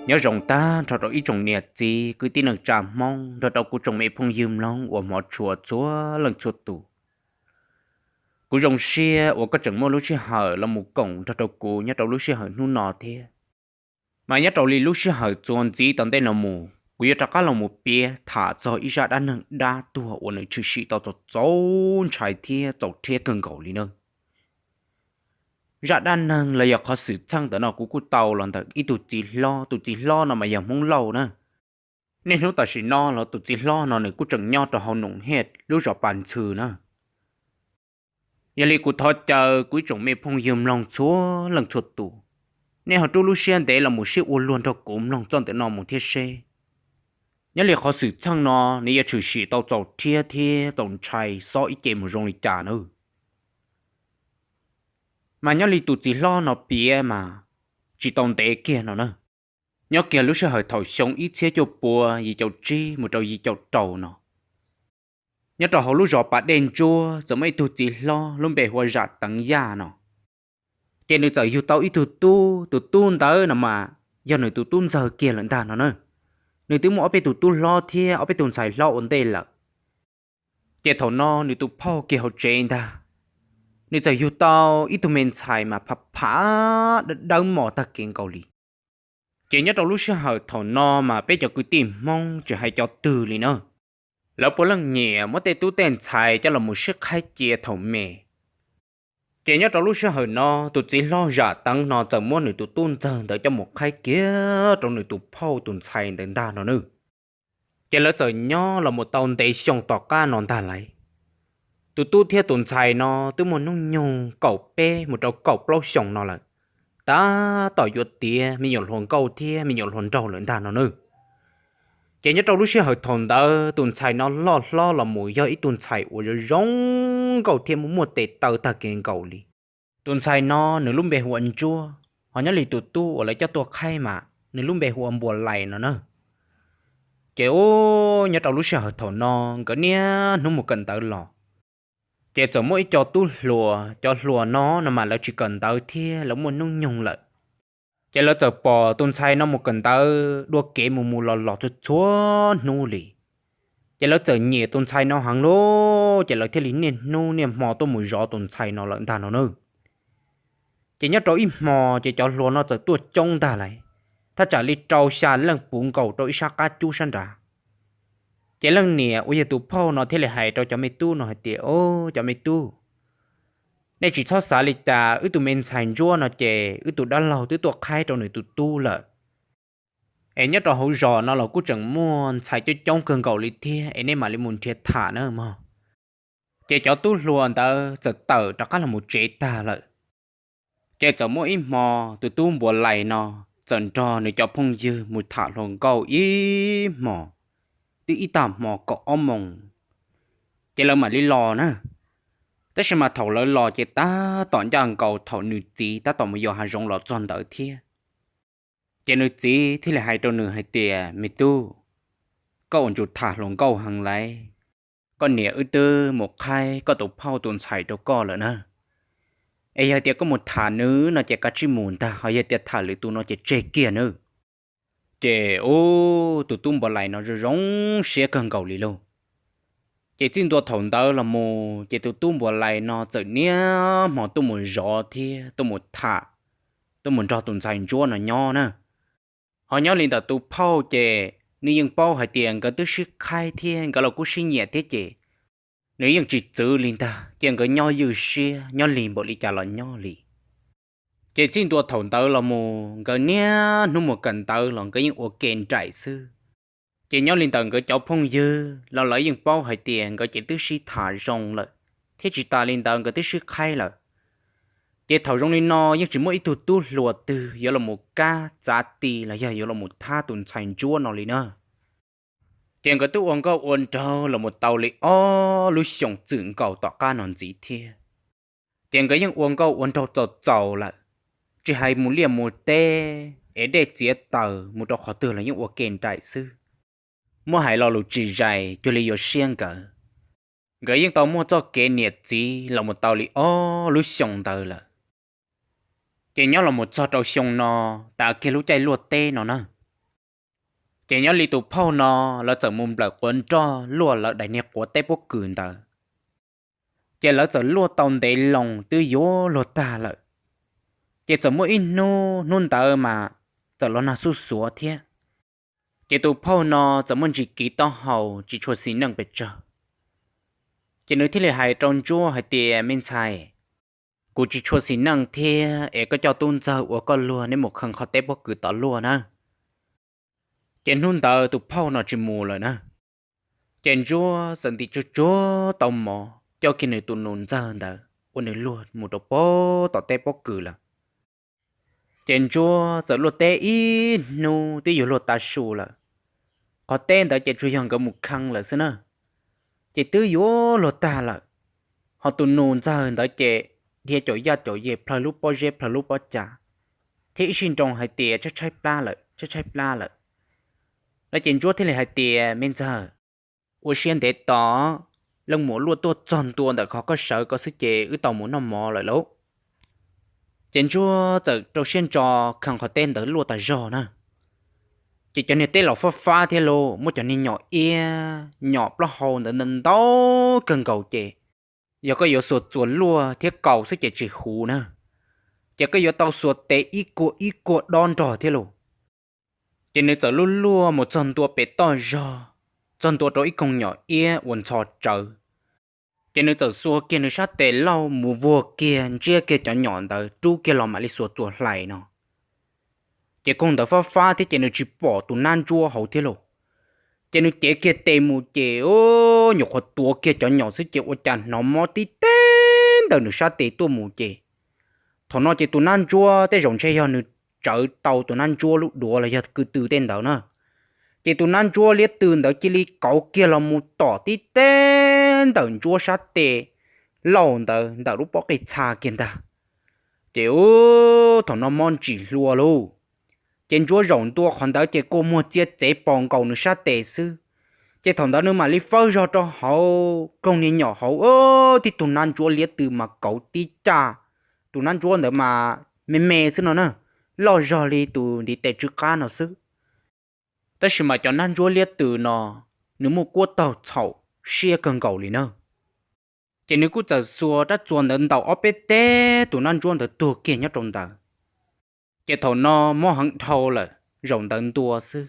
Nyob zoo tag nrho rau ib tsoom niam txiv kwv tij neej tsa Hmoob nrog rau kuv tsoom me phooj ywg mloog uas hmov tshua txhua leej txhua tus. Kuv zoo siab uas koj tseem muaj lub sij hawm los mus koom nrog rau kuv nyob rau lub sij hawm hnub no thiab. Mas nyob rau li lub sij hawm txuas ntxiv tom ntej no mus, kuv yuav rov qab los mus piav tham txog ib zaj dab neeg dab tuag uas nws tshwm sim tau txaus txaus ntshai thiab txaus rhiab kawg nkaus li na. Zaj dab neeg los yog qhov xwm txheej ntawm no kuv kuj tau los ntawm ib tug txiv hlob, tus txiv hlob no mas yog Hmoob Lauj na. Niaj hnub tam sim no los tus txiv hlob no nws kuj tseem nyob rau hauv Noom Hej lub zos Pas Ntxhw na. Yog li kuv thov caw kuv ib tsoom me phooj ywg mloog txhua leej txhua tus, nej ho rub lub siab ntev los mus sib ua luag nrog kuv mloog txoj ntawm no mus thiab seb. Nyob li qhov xwm txheej no nws yuav tshwm sim tau txaus rhiab thiab txaus ntshai xob ib ce mus zoo li cas na. Mas nyob li tus txiv hlob no piav mas tsis tau ntev kiag no na. Nyob kiag lub sij hawm thaum xyoo ib txhiab cuaj pua yim caum tsib mus rau yim caum rau no, nyob rau hauv lub zos Pas Dej Ntsuab txawm muaj ib tug txiv hlob lub npe hu ua Zam Teev Yaj no. Ces nws txawm yug tau ib tug tub, tus tub ntawd no mas yog nws tus tub ntxawg kiag lawm ntag no na. Nws twb muaj ob peb tus tub hlob thiab ob peb tus ntxhais hlob ua ntej lawm. Ces thaum no nws tus phauj kiag hauv tsev ntag, nws txawm yug tau ib tug me ntxhais mas pha pha dawb dawb mos tag kev nkaus li. Ces nyob rau lub sij hawm thaum no mas peb cov kwv tij Hmoob tsis hais cov twg li na, lawv puav leej nyiam muab tej tub tej ntxhais coj los mus sib qhaib cia thaum me. Ces nyob rau lub sij hawm no tus txiv hlob Zam Teev no txawm muab nws tus tub ntxawg ntawd coj mus qhaib kiag rau nws tus phauj tus ntxhais ntawd ntag no na. Ces lawv txawm nyob los mus tau ntev xyoo tom qab no ntag lauj. Tus tub thiab tus ntxhais no twb muaj hnub nyoog kaum peb mus rau kaum plaub xyoos no lawm, tab tom yuav tiav me nyuam hluas nkauj thiab me nyuam hluas nraug lawm ntag no na. Ces nyob rau lub sij hawm thaum ntawd tus ntxhais no loj hlob los mus yog ib tug ntxhais uas zoo zoo nkauj thiab muaj muaj tes taw tag kev nkaus li. Tus ntxhais no nws lub npe hu ua Ntsuab, ho nyob li tus tub uas lawv coj tuaj qhaib mas nws lub npe hu ua Npuas Lais no na. Ces ub, nyob rau lub sij hawm thaum no nkawd niaj hnub mus kawm ntawv los, ces txawm muaj ib co tub hluas, cov hluas no no mas lawv tsis kawm ntawv thiab lawv muaj hnub nyoog lawm. Ces lawv txawm pom tus ntxhais no mus kawm ntawv dua kev mus mus los los txhua txhua hnub li. Ces lawv txawm nyiam tus ntxhais no heev lauj, ces lawv thiaj li niaj hnub niaj hmo tuaj mus zov tus ntxhais no lawm ntag no na. Ces nyob rau ib hmo ces cov hluas no txawm tuaj coob ntag lauj, thaj tsam li rau xya leej puv nkaus rau ib sab qab cub sab nrad. Ces leej niam uas yog tus phauj no thiaj li hais rau cov me tub no hais tias, Au, cov me tub, nej tsis txhob xav li cas, wb tus me ntxhais Ntsuab no ces wb tus dab laug twb tuaj qhaib rau nws tus tub lawm. Es nyob rau hauv zos no los kuj tseem muaj ntxhais coob coob kawg nkaus li thiab, es nej mam li mus nrhiav tham na mog. Ces cov tub hluas ntawd txawm tawm rov qab los mus tsev tag lawm. Ces txawm muaj ib hmo tus tub Npuas Lais no txawm nrog nws cov phooj ywg mus tham hluas nkauj ib hmos, twb ib tag hmo kaum ob moos, ces lawv mam li los na. Tab sis mas thaum lawv los ces tab tom ncaj nkaus thaum nws txiv tab tom mus yos hav zoov los txog ntawd thiab. Ces nws txiv thiaj li hais rau nws hais tias, Me tub, koj ua ntsum tham hluas nkauj heev lauj, koj niam wb twb mus qhaib koj tus phauj tus ntxhais rau koj lawm na. Es yog tias koj mus tham nws no ces kav tsij mus ntag, ho yog tias tham lwm tus no ces tseg kiag nawb. Ces ub, tus tub Npuas Lais no zoo zoo siab kawg nkaus li lauj. Ces txij ntua thaum ntawd los mus ces tus tub Npuas Lais no txawm niaj hmo tuaj mus zov thiab tuaj mus tham, tuaj mus nrog tus ntxhais Ntsuab no nyob na. Ho nyob li ntawm tus phauj ces nws yeej paub hais tias nkawd twb sib qhaib thiab nkawd los kuj sib nyiam thiab ces nws yeej tsis txwv li ntag, cia nkawd nyob ywj siab nyob lig npaum li cas los nyob li. Ces txij ntua thaum ntawd los mus nkawd niaj hnub mus kawm ntawv los nkawd yeej ua ke nraim xwb. Ces nyob li ntawm nkawd cov phooj ywg los lawv yeej paub hais tias nkawd ces twb sib tham zoo lawm, thiab tsis tas li ntawd nkawd twb sib qhaib lawm. Ces thaum zoo li no yeej tsis muaj ib tug tub hluas twg yuav los mus kab txav ti los yog yuav los mus thab tus ntxhais Ntsuab no li na. Ces nkawd twb ua nkauj ua nraug los mus tau li ob lub xyoos txwm nkaus tom qab no ntxiv thiab. Ces nkawd yeej ua nkauj ua nraug txaus txaus lawm, tsis hais mus liaj mus teb es dej txiav taws mus rau qhov twg los yeej ua ke nraim xwb. Muab hais lo lus tsis zais cuag li yuav siab nkawd. Nkawd yeej tau muaj txoj kev niam txiv los mus tau li ob lub xyoo ntawd lawm. Ces nyob los mus txog rau xyoo no, tas kiag lub caij luaj teb no na, Ces nyob li tus phauj no, lawv txawm mus nplawm quav nroj luaj lawv daim niag quav teb pob kws ntawd. Ces lawv txawm luaj tau ntev loo twb yuav luag tag lawm. Ces txawm muaj ib hnub, hnub ntawd mas txawm los nag xuj xuav thiab. Ces tus phauj no txawm muaj ntsis kiv taub hau tsis tshua xis neej pes tsawg. Ces nws thiaj li hais rau Ntsuab hais tias, Me ntxhais, kuv tsis tshua xis neej thiab es koj coj tub ntxawg ua koj luag neb mus kheej qhov teb pob kws tom luaj na. Ces hnub ntawd tus phauj no tsis mus lawm na. Ces Ntsuab txawm ntim tsuag tsuag tau mov coj kiag nws tus nus ntxawg ntawd ua nws luag mus rau pem tom teb pob kws lawm. Ces Ntsuab txawm luaj teb ib hnub twb yuav luag tav su lawm. Qhov teb ntawd ces tsuas yog nkawd mus kheej lawm xwb na. Ces twb yuav luag tag lawm, ho tus nus ntxawg ntawd ces dhia caum yaj caum yej plhaw lub pob zeb plhaw lub pob cas, thiab ib sij nroo hais tias tshaib tshaib plab lawm, tshaib tshaib plab lawm. No ces Ntsuab thiaj li hais tias, Me ntxawg, ua siab ntev tos, leej muam luaj tuaj txog ntua ntawm qhov koj sawv ko xwb ces wb tau mus noj mov lawm lauj. Ces Ntsuab txawm rau siab ntso kheej qhov teb ntawd luaj tas zog na. Ces cov niag teb los fab fab thiab lauj, muab cov niag nyom iab nyom plaub hau ntawd ntau ntau kawg nkaus ces yog koj yuav xuas txuas luaj thiab kaus xwb ces tsis huv na, ces koj yuav tau xuas tes ib kuag ib kuag dob nrog thiab lauj. Ces nws txawm luj luaj mus txog ntua pem toj zog, txog ntua rau ib koog nyom iab uas ntxhov tsawv. Ces nws txawm xuas kiag nws sab tes lauj mus vuag kiag ntsiab kiag cov nyom ntawd rub kiag los mam li xuas txuas hlais no. Ces koog ntawd fab fab thiab ces nws tsis pom tus nab ntsuab hauv thiab lauj. Ces nws cev kiag tes mus ces, o, nyuam qhuav tuav kiag cov nyom xwb ces ua cas hnov mob tib teg ntawm nws sab tes tuaj mus ces, thaum no ces tus nab ntsuab tej zaum ntshe yog nws tsawv tau tus nab ntsuab lub duav los yog kwv tw tej ntawd na. Ces tus nab ntsuab liab tw ntawd cia li kauv kiag los mus tom tib teg ntawm Ntsuab sab tes lauj ntawd ntawm lub pob qij txha kiag ntag. Ces ub, thaum no mob ntsim hlua lauj. Ces Ntsuab zaum ntua qhov ntawd ces kua muag txia txev pos nkaus nws sab tes xwb. Ces thaum ntawd nws mam li fawb zog rau hauv koog niag nyom hauv, tib tug nab ntsuab liab tw mas kauv tib cag. Tus nab ntsuab ntawd mas me me xwb no na, loj zog li tus ntiv tes tsw qab no xwb. Tab sis mas cov nab ntsuab liab tw no, nws muaj kuab taug txhaum siab kawg nkaus li na. Ces nws kuj txawm xuas rab txuas ntawd ntaus ob peb teg tus nab ntsuab ntawd tuag kiag nyob rau ntawd. Ces thaum no mob heev dhau lawm, zaum ntawd ntua xwb.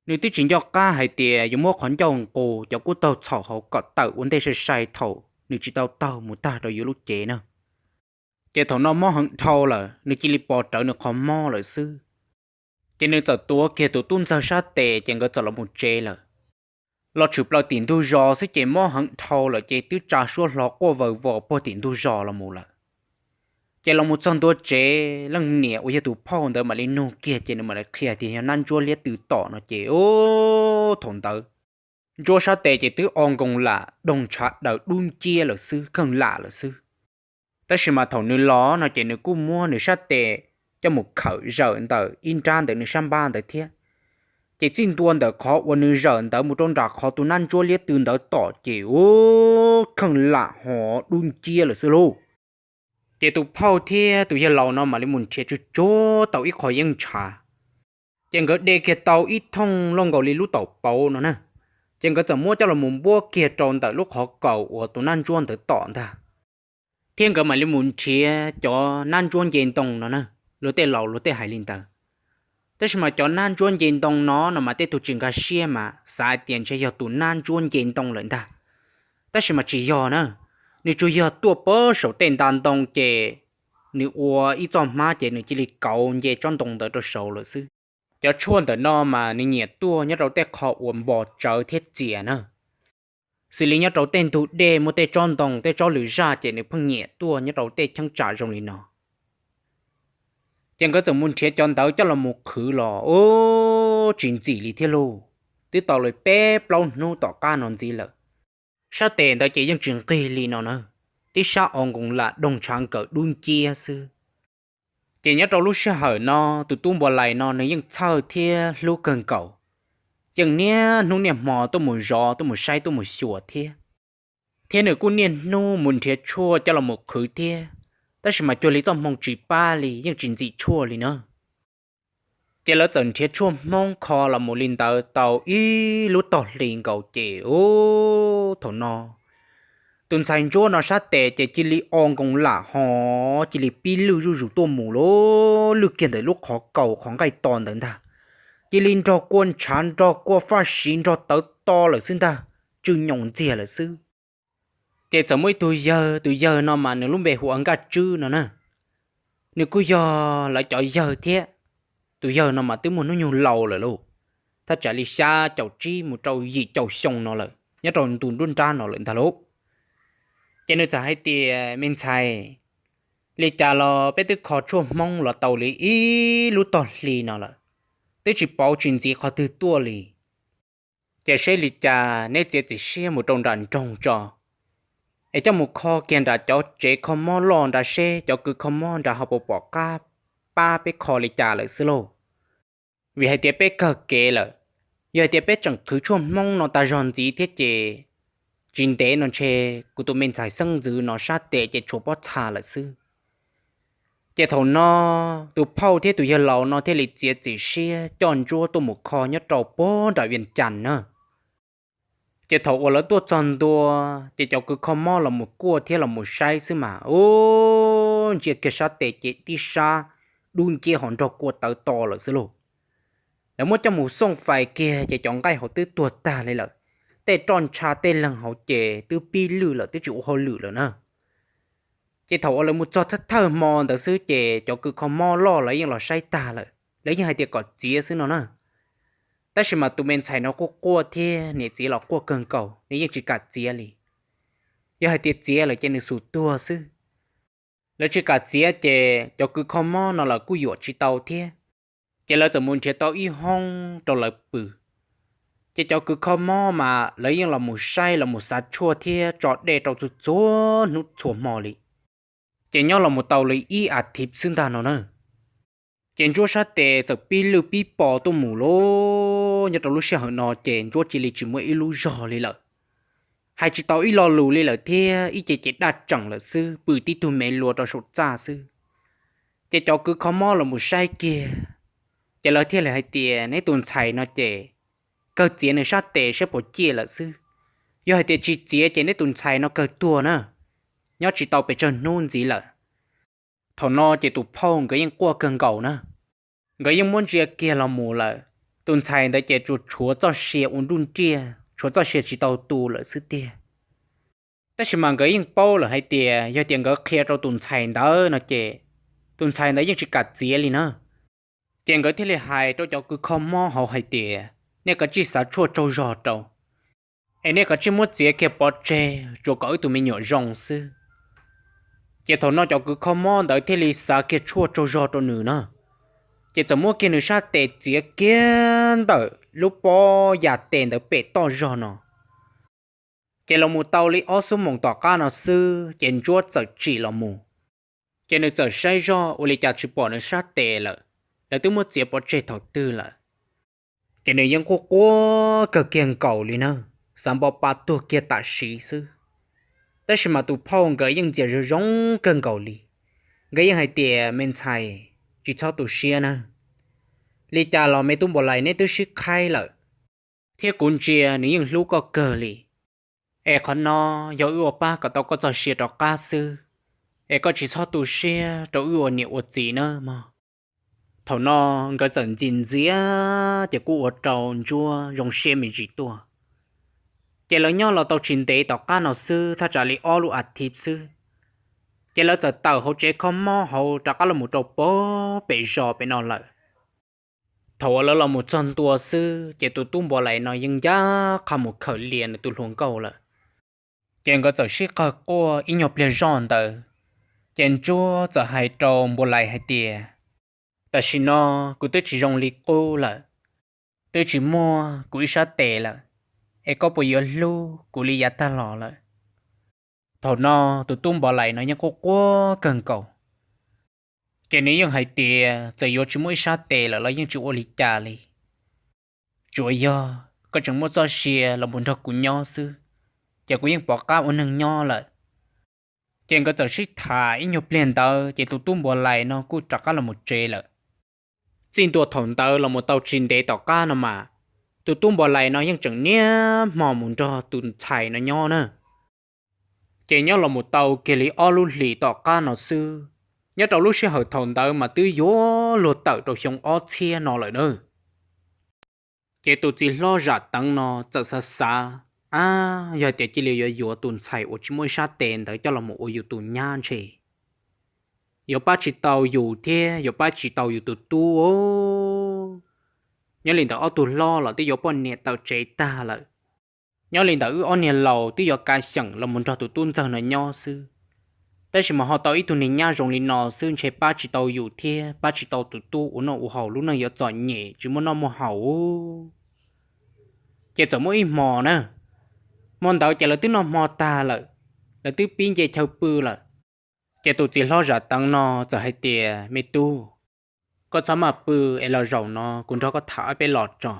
Nws twb tsis nco qab hais tias yuav muab qhov ncauj nqus cov kuab taug txhaum hauv kom tawm ua ntej sai sai thaum nws tsis tau taug mus tag rau yuav lub cev na. Ces thaum no mob heev dhau lawm, nws cia li pos rawv nws qhov mob lawm xwb. Ces nws txawm tuav kiag tus tub ntxawg sab tes ces nkawd txawm los mus tsev lawm. Los tshwm plaws tim ntug zos xwb ces mob heev dhau lawm ces twb tsa suab hlo quaj vawg vos puag tim ntug zos los mus lawm. Ces los mus txog ntua tsev, leej niam uas yog tus phauj ntawd mam li nug kiag ces nws mam li qhia tias yog nab ntsuab liab tw tom no ces, ub, thaum ntawd Ntsuab sab tes ces twb o nkoos lam doog ntshav daws dub nciab lawm xwb, kheej lam lawm xwb. Tab sis mas thaum nws los no ces nws kuj muab nws sab tes coj mus khawm zawm ntawm ib nrab ntawm nws sab npab ntawd thiab. Ces txij ntua ntawm qhov uas nws zawm ntawd mus rau nram qhov tus nab ntsuab liab tw ntawd tom ces, ub, kheej lam ho dub nciab lawm xwb lauj. Ces tus phauj thiab tus yawg laus no mam li mus nrhiav tsuag tsuag tau ib qho yeeb ntshav. Ces nkawd de kiag tau ib thooj loj nkaus li lub taum pauv no na. Ces nkawd txawm muab coj los mus npuab kiag rau ntawm lub qhov kaus uas tus nab ntsuab ntawd tom ntag. Thiab nkawd mam li mus nrhiav cov nab ntsuab nce ntoo no na, luag tej laus luag tej hais li ntawd. Tab sis mas cov nab ntsuab nce ntoo no no mas tej tug tsis nkag siab mas xav hais tias ntshe yog tus nab ntsuab nce ntoo lawm ntag. Tab sis mas tsis yog na, nws tsuas yog tuaj pem saum tej nta ntoo ces nws ua ib txoj hmab ces nws cia li kauv nce tsob ntoo ntawd rau saud lawm xwb. Cov tshuaj ntawm no mas nws nyiam tuaj nyob rau tej qho uas npos tsawv thiab txias na. Xws li nyob rau tej ntug dej muaj tej tsob ntoo tej tsob lwm zaj ces nws pheej nyiam tuaj nyob rau tej cheeb tsam zoo li no. Ces nkawd txawm mus nrhiav cov ntawd coj los mus qhwv los, ub, tsis ntxim li thiab lauj. Twb tau li peb plaub hnub tom qab no ntxiv lawm, sab tes ntawd ces yeej tsis nqig li no na, tib sab o nkoos lam doog ntshav nkawm dub nciab xwb. Ces nyob rau lub sij hawm no tus tub npua lais no nws yeej txhawj thiab hlub kawg nkaus, yeej niaj hnub niaj hmo tuaj mus zov tuaj mus saib tuaj mus xyuas thiab. Thiab nws kuj niaj hnub mus nrhiav tshuaj coj los mus qhwv thiab, tab sis mas cuag li txoj hmoo tsis pab li yeej tsis ntxim tshuaj li na. Ces lawv txawm nrhiav tshuaj hmoob kho los mus li ntawd tau ib lub tog hli nkaus ces ub, thaum no tus ntxhais ntsuab no sab tes ces cia li o nkoos lam ho cia li pib lwj zuj zus tuaj mus lawm, lwj kiag ntawm lub qhov kaus qhov nqaij to ntawd ntag, cia li nrog kua ntshav nrog kua faj siv nrog tawv to lawm xwb ntag, tsw nyoos ntxiag lawm xwb. Ces txawm muaj ib tug yawg, tus yawg no mas nws lub npe hu ua Nkaj Tswb no na, nws kuj yog lawv cov yawg thiab. Tus yawg no mas twb muaj hnub nyoog laus lawm lauj, thaj tsam li xya caum tsib mus rau yim caum xyoo no lawm, nyob rau ntu nruab nrab no lawm ntag lauj. Ces nws txawm hais tias, Me ntxhais, li cas los peb twb kho tshuaj hmoob los tau li ib lub tog hli no lawm, twb tsis pauv tsis ntxiv qhov twg tuaj li. Ces seb li cas neb txiav txim siab mus rau nram nroog tso, es coj mus kho kiag nram cov tsev kho mob loj nrad seb cov kws kho mob nrad ho puas pom qab pab peb kho li cas lawm xwb lauj. Vim hais tias peb kawg kev lawm, yog hais tias peb tseem qhwv tshuaj hmoob no tas zog ntxiv thiab ces tsis ntev no ntshe kuv tus me ntxhais xeeb ntxwv no sab tes ces tshuav pob txha lawm xwb. Ces thaum no tus phauj thiab tus yawg laus no thiaj li txiav txim siab coj ntsuab tuaj mus kho nyob rau puag nram Vias Cas na. Ces thaum uas lawv tuaj txog ntua, ces cov kws kho mob los mus kuaj thiab los mus saib xwb mas ub, ntsia kiag sab tes ces tib sab dub nciab ho nrog kua tawv to lawm xwb lauj. Lawv muab coj mus xooj fais kiag ces cov nqaij hauv twb tuag tag li lawm, tej roj ntsha tej leeg hauv ces twb pib lwj lawm twb tsis ua hauj lwm lawm na. Ces thaum uas lawv mus txog thawj thawj hmo ntawd xwb ces cov kws kho mob loj lawv yeej los saib tag lawm, lawv yeej hais tias kom txiav xwb no na. Tab sis mas tus me ntxhais no quaj quaj thiab niam txiv los quaj kawg nkaus, nws yeej tsis kam txiav li. Yog hais tias txiav lawm ces nws xum tuag xwb. Lawv tsis kam txiav ces cov kws kho mob no lawv kuj yuam tsis tau thiab, ces lawv txawm mus nrhiav tau ib hoob rau lawv pw. Ces cov kws kho mob mas lawv yeej los mus saib los mus xav tshuaj thiab tso dej rau txhua txhua hnub txhua hmo li, ces nyob los mus tau li ib as thiv xwb ntag no na. Ces ntsuab sab tes txawm pib lwj pib po tuaj mus lauj, nyob rau lub sij hawm no ces ntsuab cia li tsis muaj ib lub zog li lawm, hais tsis tau ib lo lus li lawm thiab ib ce ces daj tseem lawm xwb, pw tib tug me lua rau saum txaj xwb. Ces cov kws kho mob los mus saib kiag, ces lawv thiaj li hais tias neb tus ntxhais no ces kawg txiav nws sab tes saib puas ciaj lawm xwb. Yog hais tias tsis txiav ces neb tus ntxhais no kawg tuag na, nyob tsis tau pes tsawg hnub ntxiv lawm. Thaum no ces tus phauj nkawd yeej quaj kawg nkaus na, nkawd yeej muab ntsia kiag los mus lawm, tus ntxhais ntawd ces tsuas tshuav txoj sia ua nruj nriaj, tshuav txoj sia tsis tau tu lawm xwb tiag. Tab sis mas nkawd yeej paub lawm hais tias yog tias nkawd qhia rau tus ntxhais ntawd no ces tus ntxhais ntawd yeej tsis kam txiav li na. Ces nkawd thiaj li hais rau cov kws kho mob hauv hais tias nej kav tsij xav tshuaj tsaug zog rau, es nej kav tsij muab txiav kiag pov tseg tsuas kom wb tus me nyuam zoo xwb. Ces thaum no cov kws kho mob ntawd thiaj li xav kiag tshuaj tsaug zog rau nws na, ces txawm muab kiag nws sab tes txiav kiag ntawm lub pob ya tes ntawd pem toj zog no. Ces los mus tau li ob xuab moos tom qab no xwb ces ntsuab txawm tsim los mus. Ces nws txawm saib zog ua li cas tsis pom nws sab tes lawm, lawv twb muab txiav pov tseg thaum twg lawm. Ces nws yeej quaj quaj kawg kiag nkaus li na, xav npo pa tuag kiag tam sim xwb. Tab sis mas tus phauj nkawd yeej ntxias zoo zoo kawg nkaus li. Nkawd yeej hais tias me ntxhais, tsis txhob tu siab na, li cas los me tub npua lais neb twb sib qhaib lawm, thiab kuv ntsia nws yeej hlub koj kawg li. Es qhov no yog wb ua pab kom tau koj txoj sia rov qab xwb, es koj tsis txhob tu siab rau wb ua niam ua txiv na mog. Thaum no nkawd txawm ntxim ntxias ces kuj ua rau ntsuab zoo siab me ntsis tuaj. Ces lawv nyob los tau tsis ntev tom qab no xwb thaj tsam li ob lub as thiv xwb, ces lawv txawm tawm hauv tsev kho mob hauv rov qab los mus rau pem zos pem no lawm. Thaum uas lawv los mus txog ntua xwb ces tus tub npua lais no yeej ncaj qha mus khawm lias nws tus hluas nkauj lawm. Ces nkawd txawm sib qawg quaj ib nyuag pliag zoj ntawd, ces ntsuab txawm hais rau npua lais hais tias, tam sim no kuv twb tsis zoo li qub lawm, twb tsis muaj kuv ib sab tes lawm, es koj puas yuav hlub kuv li yav tag los lawm? Thaum no tus tub npua lais no yeej quaj quaj kawg nkaus, ces nws yeej hais tias txawm yuav tsis muaj ib sab tes lawm los yeej tsis ua li cas li, tsuas yog koj tseem muaj txoj sia los mus nrog kuv nyob xwb, ces kuv yeej pom qab ua neeg nyob lawm. Ces nkawd txawm sib tham ib nyuag pliag ntawd ces tus tub npua lais no kuj rov qab los mus tsev lawm. Txij ntua thaum ntawd los mus tau tsis ntev tom qab no mas, tus tub Npos Lais no yeej tseem niaj hmo mus nrog tus ntxhais no nyob na. Ces nyob los mus tau kiag li ob lub hlis tom qab no xwb, nyob rau lub sij hawm thaum ntawd mas twb yuav luag tawm rau xyoo ob txhiab no lawm na. Ces tus txiv hlob Zam Teev no txawm xav xav, ab, yog tias cia li yuav yuav tus ntxhais uas tsis muaj ib sab tes ntawd coj los mus ua yus tus nyab ntshe yuav pab tsis tau yus thiab yuav pab tsis tau yus tus tub. Nyob li ntawd ob tug hlob los twb yuav poj niam tawm tsev tag lawm. Nyob li ntawd wb ob niag laus twb yuav kav xyeem los mus nrog tus tub ntxawg no nyob xwb. Tab sis mas ho tau ib tug niag nyab zoo li no xwb ntshe pab tsis tau yus thiab pab tsis tau tus tub ua noj ua haus, lub neej yuav txom nyem tsis muaj noj muaj haus. Ces txawm muaj ib hmo na, hmo ntawd ces lawv twb noj hmo tag lawm, lawv twb pib nce chaw pw lawm. Ces tus txiv hlob Zam Teev no txawm hais tias, Me tub, koj txhob maj pw es los zaum no kuv nrog koj tham ob peb los tso.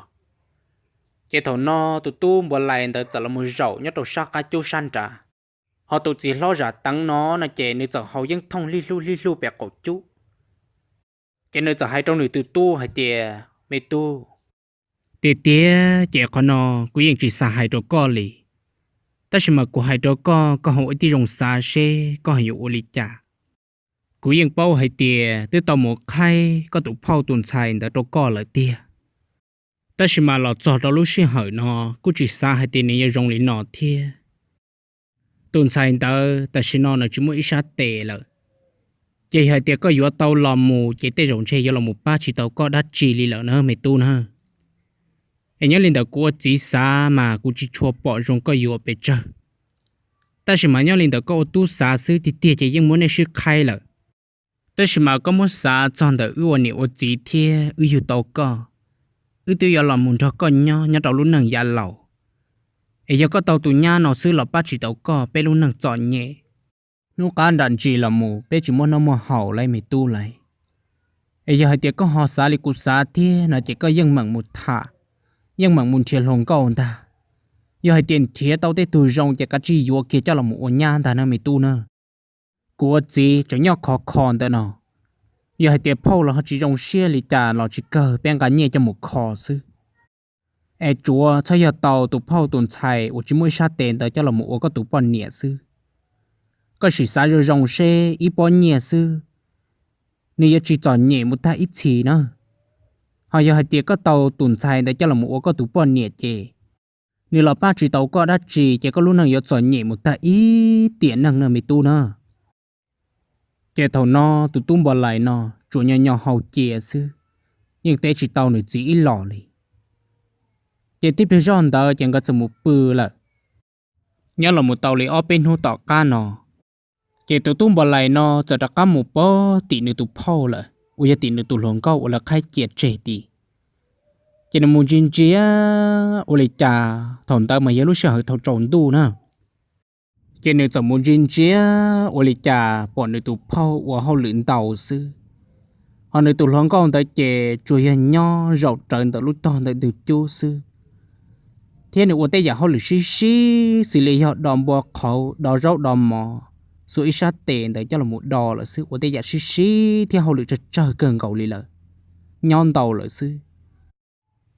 Ces thaum no tus tub Npos Lais ntawd txawm los mus zaum nyob rau sab qab cub sab nrad. Ho tus txiv hlob Zam Teev no no ces nws txawm haus yeeb thooj hlib hlub hlib hlub pem qaum cub. Ces nws txawm hais rau nws tus tub hais tias, Me tub, tiag tiag ces qhov no kuv yeej tsis xav hais rau koj li. Tab sis mas kuv hais rau koj, koj ho ua tib zoo xav seb koj ho yuav ua li cas. Kuv yeej paub hais tias twb tau mus qhaib koj tus phauj tus ntxhais ntawd rau koj lawm tiag. Tab sis mas los txog rau lub sij hawm no kuj tsis xav hais tias nws yuav zoo li no thiab. Tus ntxhais ntawd tam sim no nws tsis muaj ib sab tes lawm. Ces yog hais tias koj yuav tau los mus ces tej zaum ntshe yuav los mus pab tsis tau koj dab tsi li lawm na me tub na. Es nyob li ntawd kuv ua txiv xav mas kuv tsis tshua pom zoo koj yuav pes tsawg. Tab sis mas nyob li ntawd koj ua tub xav xwb tiag tiag ces yeej muab nej sib qhaib lawm. Tab sis mas koj muab xav txog ntawm wb ua niam ua txiv thiab wb yug tau koj, wb twb yuav los mus nrog koj nyob nyob rau lub neej yav laus. Es yog koj tau tus nyab no xwb los pab tsis tau koj peb lub neej txom nyem. Hnub qab nram ntsis los mus peb tsis muaj noj muaj haus lauj me tub lauj. Es yog hais tias koj ho xav li kuv xav thiab no ces koj yeej meem mus tham, yeej meem mus nrhiav hluas nkauj ntag. Yog hais tias nrhiav tau tej tug zoo ces kav tsij yuav kiag coj los mus ua nyab ntag na me tub na. Kuv ua txiv tseem nyob khov kho ntawm no, yog hais tias phauj los ho tsis zoo siab li cas los tsis kawg peb nqa nyiaj coj mus kho xwb. Es tsuav txhob yog tau tus phauj tus ntxhais uas tsis muaj ib sab tes ntawd coj los mus ua koj tus poj niam xwb. Koj sim xav zoo zoo seb ib pob nyiaj xwb, nws yuav tsis txom nyem mus tag ib txhis na. Ho yog hais tias koj tau tus ntxhais ntawd coj los mus ua koj tus poj niam ces nws los pab tsis tau koj dab tsi ces koj lub neej yuav txom nyem mus tag ib tiam neej na me tub na. Ces thaum no tus tub Npos Lais no tsuas nyo nyo haus cia xwb, yeej teb tsis tau nws txiv ib los li. Ces tib pliag zoj ntawd ces nkawd txawm mus pw lawm. Nyob los mus tau li ob peb hnub tom qab no, ces tus tub Npos Lais no txawm rov qab mus pog tim nws tus phauj lawm uas yog tim nws tus hluas nkauj uas lawv qhaib cia tseg tid. Ces nws mus ntsia ntsia ua li cas thaum ntawd mas yog lub sij hawm thaum tsaus ntuj na. Ces nws txawm mus ntsia ntsia ua li cas pom nws tus phauj ua hauj lwm ntau xwb. Ho nws tus hluas nkauj ntawd ces tsuas yog nyob zaum rawv ntawm lub tog ntawm ntug cub xwb. Thiab nws ua tej yam hauj lwm sib sib xws li yog do npua qhauv, do zaub do mov, xuas ib sab tes ntawd coj los mus do lawm xwb, ua tej yam sib sib thiab hauj lwm tsawg tsawg kawg nkaus li lawm, nyob ntau lawm xwb.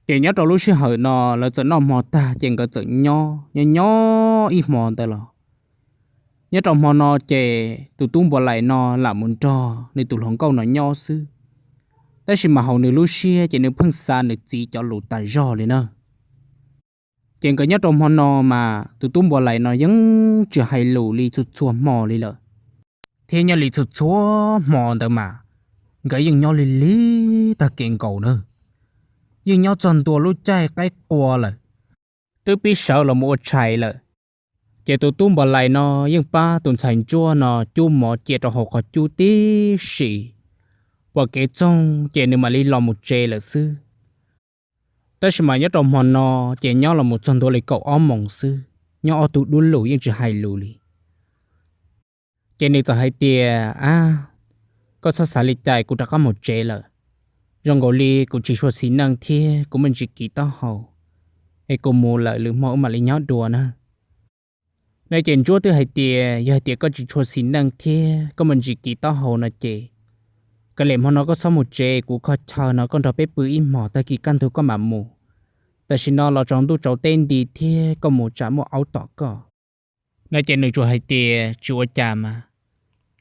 Ces nyob rau lub sij hawm no lawv txawm noj hmo tag ces nkawd txawm nyob nyob nyob ib hmo ntawd los. Nyob rau hmo no ces tus tub Npos Lais no lam mus nrog nws tus hluas nkauj no nyob xwb. Tab sis mas hauv nws lub siab ces nws pheej xav nws txiv cov lus tas zog li na. Ces nkawd nyob rau hmo no mas tus tub Npos Lais no yeej tsis hais lus li txhua txhua hmo li lawm. Thiab nyob li txhua txhua hmo ntawd mas nkawd yeej nyob lig lig tag kev nkaus na. Yeej nyob txog ntua lub caij qaib qua lawm, twb pib sawv los mus ua tshais lawm. Ces tus tub Npos Lais no yeej pab tus ntxhais ntsuab no cub mov cia rau hauv qhov cub tib si, pom kev txoog ces nws mam li los mus tsev lawm xwb. Tab sis mas nyob rau hmo no ces nyob los mus txog ntua li kaum ob moos xwb, nyob ob tug dub lug yeej tsis hais lus li. Ces nws txawm hais tias, Ab, koj txhob xav li cas, kuv rov qab mus tsev lawm. Zoo nkaus li kuv tsis tshua xis neej thiab kuv muaj ntsis kiv taub hau, es kuv mus lawm lwm hmo wb mam li nyob dua na. No ces ntsuab twb hais tias, Yog hais tias koj tsis tshua xis neej thiab koj muaj ntsis kiv taub hau no ces Koj lam hmo no koj txhob mus tsev, kuv kho chaw no koj nrog peb pw ib hmos, tag kis kaj ntug koj mam mus. Tam sim no los tsaus ntuj tsaus teb nti thiab, koj mus tsam muaj aub tom koj. No ces nws tsuas hais tias tsis ua cas mas,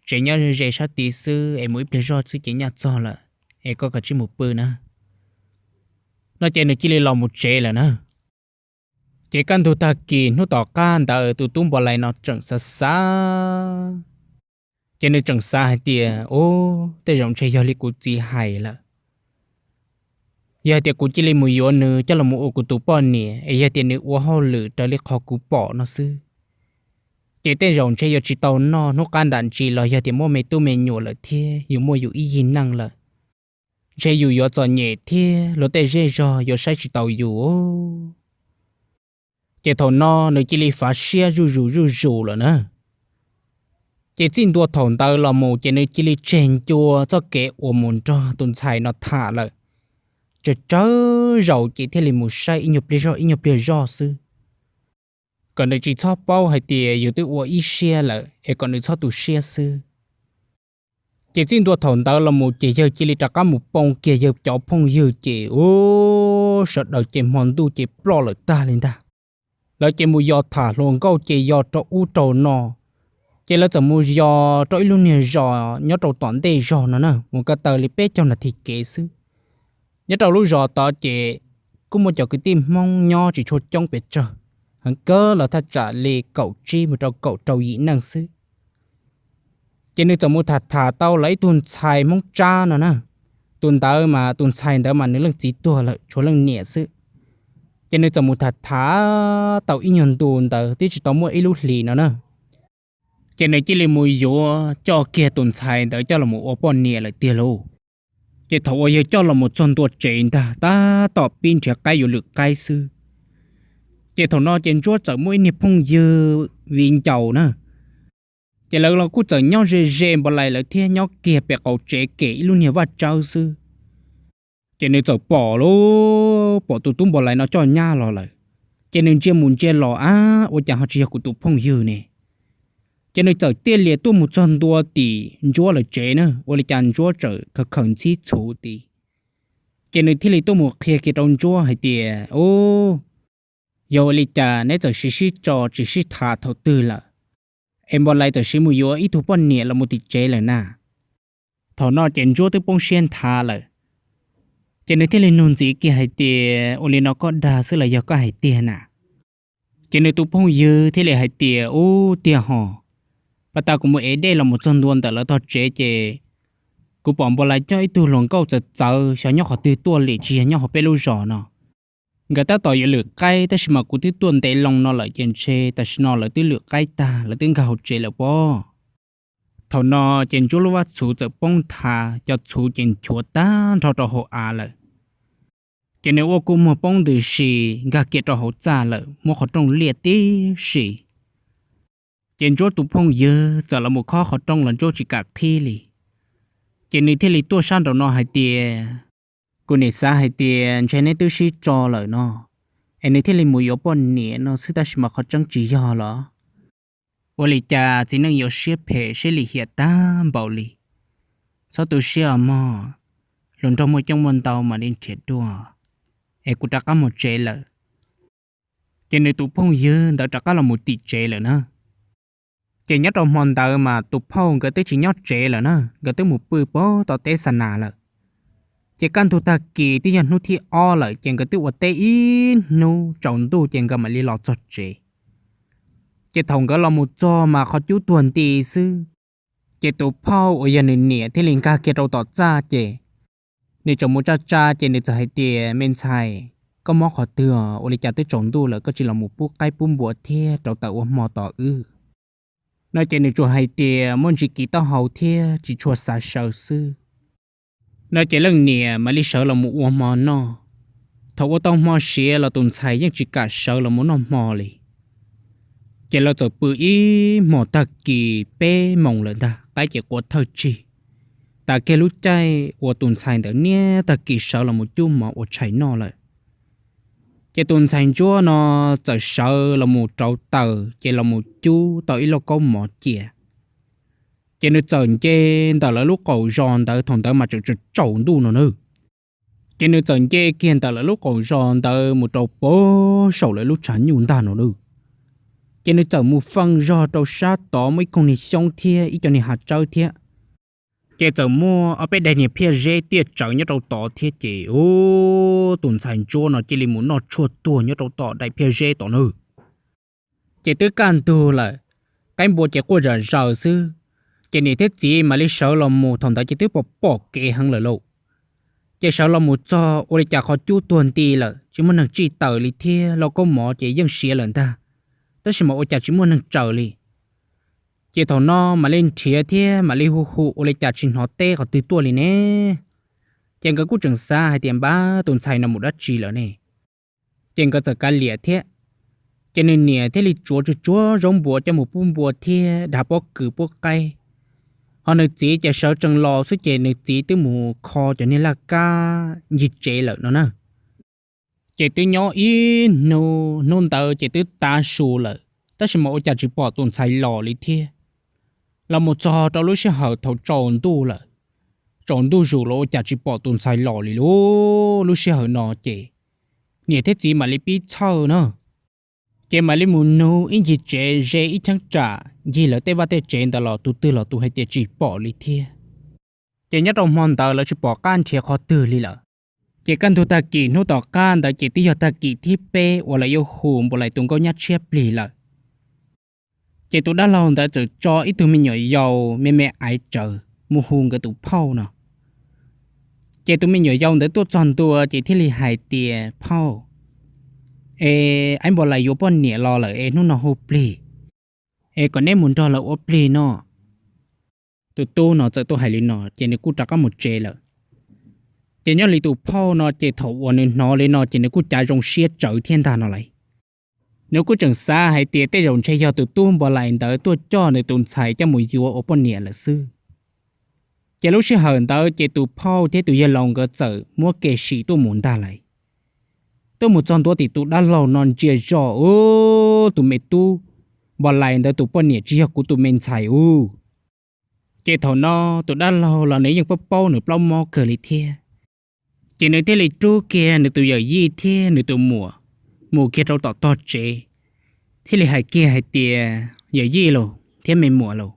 tsev nyob ze sab tid xwb es mus ib pliag zog xwb ces nyaj txog lawm, es koj kav tsij mus pw na. No ces nws cia li los mus tsev lawm na. Ces kaj ntug tag kis hnub tom qab ntawd tus tub npau lais no tseem xav xav, ces nws tseem xav hais tias, Ub, tej zaum ntshe yog li kuv txiv hais lawm. Yog hais tias kuv cia li mus yuav nws coj los mus ua kuv tus poj niam, es yog tias nws ua hauj lwm raws li qhov kuv pom no xwb, ces tej zaum ntshe yuav tsis tau noj hnub qab nram ntsis los yog tias muaj me tub me nyuam lawm thiab yus muaj yus ib yig neej lawm, ntshe yus yuav txom nyem thiab luag tej zej zog yuav saib tsis taus yus. Ces thaum no nws cia li fav siab zuj zus zuj zus lawm na. Ces txij ntua thaum ntawd los mus ces nws cia li tseg ncua txoj kev uas mus nrog tus ntxhais no tham lawm. Tsawg tsawg zaus ces thiaj li mus saib ib nyuag pliag zog ib nyuag pliag zog xwb, kom nws tsis txhob paub hais tias yus twb ua ib siab lawm es kom nws txhob tu siab xwb. Ces txij ntua thaum ntawd los mus ces yawg cia li rov qab mus poob kiag yawg cov phooj ywg ces, ub, sawv daws ces hmo ntuj ces ploj lawm tag li ntag. Lawv ces mus yos tham hluas nkauj ces yos rau ub rau no, ces lawv txawm mus yos rau ib lub niag zos nyob rau tom ntej zog no na, mus ko taw li peb caug nas this kev xwb. Nyob rau lub zos tod ces kuj muaj cov kwv tij Hmoob nyob tsis tshua coob pes tsawg, heev kawg los thaj tsam li kaum tsib mus rau kaum rau yim neej xwb. Ces nws txawm mus tham tham tau lawv ib tug ntxhais Hmoob Tsab no na. Tus ntawd mas tus ntxhais ntawd mas nws leej txiv tuag lawm tshuav leej niam xwb. Ces nws txawm mus tham tham tau ib nyuag ntu ntawd twb tsis tau muaj ib lub hlis no na, ces nws cia li mus yuav coj kiag tus ntxhais ntawd coj los ua poj niam lawm tiag lauj. Ces thaum uas yawg coj los mus txog ntua tsev ntag tab tom pib nrhiav qaib yuav lwm qaib xwb, ces thaum no ces Ntsuab txawm muaj ib niag phooj ywg viv ncaus na. Ces lawv los kuj txawm nyob ze ze npau lais lawv thiab, nyob kiag pem qaum tsev kem ib lub niag vaj tsawb xwb. Ces nws txawm pom lauj, pom tus tub npau lais no coj nyab los lawm. Ces nws ntsia mus ntsia los, ab, ua cas ho tsis yog kuv tus phooj ywg ne? Ces nws txawm tiaj lias tuaj mus txog ntua tim Ntsuab lawv tsev na, ua li cas Ntsuab txawm khaws khaws ntxhib txhuv tid. Ces nws thiaj li tuaj mus qhia kiag rau Ntsuab hais tias, Ub, yog ua li cas neb txawm sib sib tso tsis sib tham thaum twg lawm, es npau lais txawm siv mus yuav ib tug poj niam los mus tim tsev lawm na? Thaum no ces Ntsuab twb poob siab nthav lawm, ces nws thiaj li nug ntxiv kiag hais tias, Ua li no koj dag xwb los yog koj hais tiag na? Ces nws tus phooj ywg thiaj li hais tias, Ub, tiag hos, pas tas kuv mus ev dej los mus txog ntua ntawm lawv tog tsev ces kuv pom npau lais coj ib tug hluas nkauj txawv txawv xyov nyob qhov twg tuaj li, tsis yog nyob hauv peb lub zos no. Nkawd tab tom yuav lwm qaib tab sis mas kuv twb tuaj ntev loo no lawm ces ntshe tam sim no lawv twb lwm qaib tag, lawv twb nkag hauv tsev lawm pob. Thaum no ces Ntsuab lub vaj txhuv txawm poob nthav, cov txhuv ces nchuav tag nrho rau hauv av lawm. Ces nws ua kua muag poob ntws si, nkag kiag rau hauv txaj lawm, muab qhov rooj liaj tib si. Ces Ntsuab tus phooj ywg txawm los mus khob qhov rooj los Ntsuab tsis kam qhib li. Ces nws thiaj li tuaj sab nraum no hais tias, Kuv nim xav hais tias ntshe neb twb sib tso lawm no, es nws thiaj li mus yuav poj niam no xwb tab sis mas qhov tseeb tsis yog los? Ua li cas txiv neej yuav siab phem siab lim hiam tag npaum li? Txhob tu siab os mog, hluas nraug muaj coob muaj ntau mam li nrhiav dua, es kuv rov qab mus tsev lawm. Ces nws tus phooj ywg ntawd rov qab los mus tim tsev lawm na. Ces nyob rau hmo ntawd mas tus phauj nkawd twb tsis nyob tsev lawm na, nkawd twb mus pw pem tom teb xa nas lawm. Ces kaj ntug tag kis twb yog hnub thib ob lawm ces nkawd twb ua teb ib hnub tsaus ntuj ces nkawd mam li los txog tsev. Ces thaum nkawd los mus txog mas qhov cub tuag nti xwb. Ces tus phauj uas yog nws niam thiaj li nkag kiag rau tom txaj ces nws tseem mus tsa tsa ces nws txawm hais tias, Me ntxhais, koj mob qhov twg os? Ua li cas twb tsaus ntuj lawm koj tsis los mus pub qaib pub npua thiab rauv taws ua hmo tos wb? No ces nws tsuas hais tias muaj ntsis kis taub hau thiab tsis tshua xav sawv xwb. No ces leej niam mam li sawv los mus ua hmo noj. Thaum ua tau hmo siav los tus ntxhais yeej tsis kam sawv los mus noj hmo li. Ces lawv txawm pw ib hmos tag kis peb moos lawm ntag, qaib ces qua thawj tsig. Tas kiag lub caij uas tus ntxhais ntawd niaj tag kis sawv los mus cub mov ua tshais noj lawm. Ces tus ntxhais ntsuab no txawm sawv los mus rauv taws ces los mus cub tau ib lauj kaub mov cia. Ces nws txawm nce ntawm lawv lub qaum zos ntawd, thaum ntawd mas tseem tsaus ntuj no na. Ces nws txawm nce kiag ntawm lawv lub qaum zos ntawd mus rau pem saum lawv lub tshav nyuj ntag no na. Ces nws txawm mus feej zog rau sab tod muaj ib koog niag xyoob thiab ib co niag hav tsawb thiab. Ces txawm muaj ob peb daim niag phiaj zeb tiaj tsawv nyob rau tod thiab ces, ub, tus ntxhais ntsuab no cia li mus noj tshuaj tuag nyob rau tom daim phiaj zeb tod na. Ces twb kaj ntug lawm, qaib npua ces quaj zom zaws xwb. Ces niam thiab txiv mam li sawv los mus, thaum ntawd ces twb pom pom kev heev lawm lauj. Ces sawv los mus txog ua li cas qhov cub tuag nti lawm, tsis muaj neeg tsij taws li thiab, lauj kaub mov ces yeej siav lawm ntag, tab sis mas ua cas tsis muaj neeg tsaws li. Ces thaum no mam li nrhiav thiab mam li hu hu ua li cas tsis hnov teb qhov twg tuaj li ne. Ces nkawd kuj tseem xav hais tias npab tus ntxhais no mus dab tsi lawm ne. Ces nkawd txawm kav liam thiab. Ces nws niam thiaj li tsuav tsuag tsuag zaub npua coj mus pub npua thiab dav pob kws pub qaib. Ho nws txiv ces sawv tsees los xwb ces nws txiv twb mus kho cov niag laj kab ncig tsev lawm no na. Ces twb nyob ib hnub, hnub ntawd ces twb tav su lawm, tab sis mas ua cas tsis pom tus ntxhais los li thiab. Los mus txog rau lub sij hawm thaum tsaus ntuj lawm, tsaus ntuj zus los ua cas tsis pom tus ntxhais los li lauj. Lub sij hawm no ces niam thiab txiv mam li pib txhawj na. Ces mam li mus nug ib ncig tsev ze ib cheeb tsam ncig lawv tej vaj tej tsev ntawd los tus twg los tus hais tias tsis pom li thiab. Ces nyob rau hmo ntawd lawv tsis pom qab nrhiav qhov twg li lawm. Ces kaj ntug tag kis hnub tom qab ntawd ces twb yog tag kis thib peb uas lawv yuav hu Npau Lais tus nkauj nyab tshiab plig lawm. Ces tus dab laug ntawd txawm tso ib tug me nyuam yaus me me aiv tsawv mus hu nkawd tus phauj no. Ces tus me nyuam yaus ntawd tuaj txog ntua ces thiaj li hais tias, Phauj, es aiv Npau Lais yuav poj niam los lawm es hnub no hu plig, es kom neb mus nrog lawv ua plig no. Tus tub no txawm tuaj hais li no ces nws kuj rov qab mus tsev lawm. Ces nyob li tus phauj no ces thaum uas nws hnov li no ces nws kuj cav zoo siab tsawv thiab ntag no lauj. Nws kuj tseem xav hais tias tej zaum ntshe yog tus tub Npau Lais ntawd tuaj coj nws tus ntxhais coj mus yuav ua poj niam lawm xwb. Ces lub sij hawm ntawd ces tus phauj thiab tus yawg laus nkawd txawm muab kev sim tuaj mus ntag lauj. Tuaj mus txog ntua tim tus dab laug no ntsia zoj, ub, tus me tub Npau Lais ntawd tus poj niam tsis yog kuv tus me ntxhais ub. Ces thaum no tus dab laug los nws yeej paub paub nws plaub mob kawg li thiab. Ces nws thiaj li rub kiag nws tus yawm yij thiab nws tus muam mus kiag rau tom tog tsev, thiaj li hais kiag hais tias, Yawm yij laus thiab me muam laus,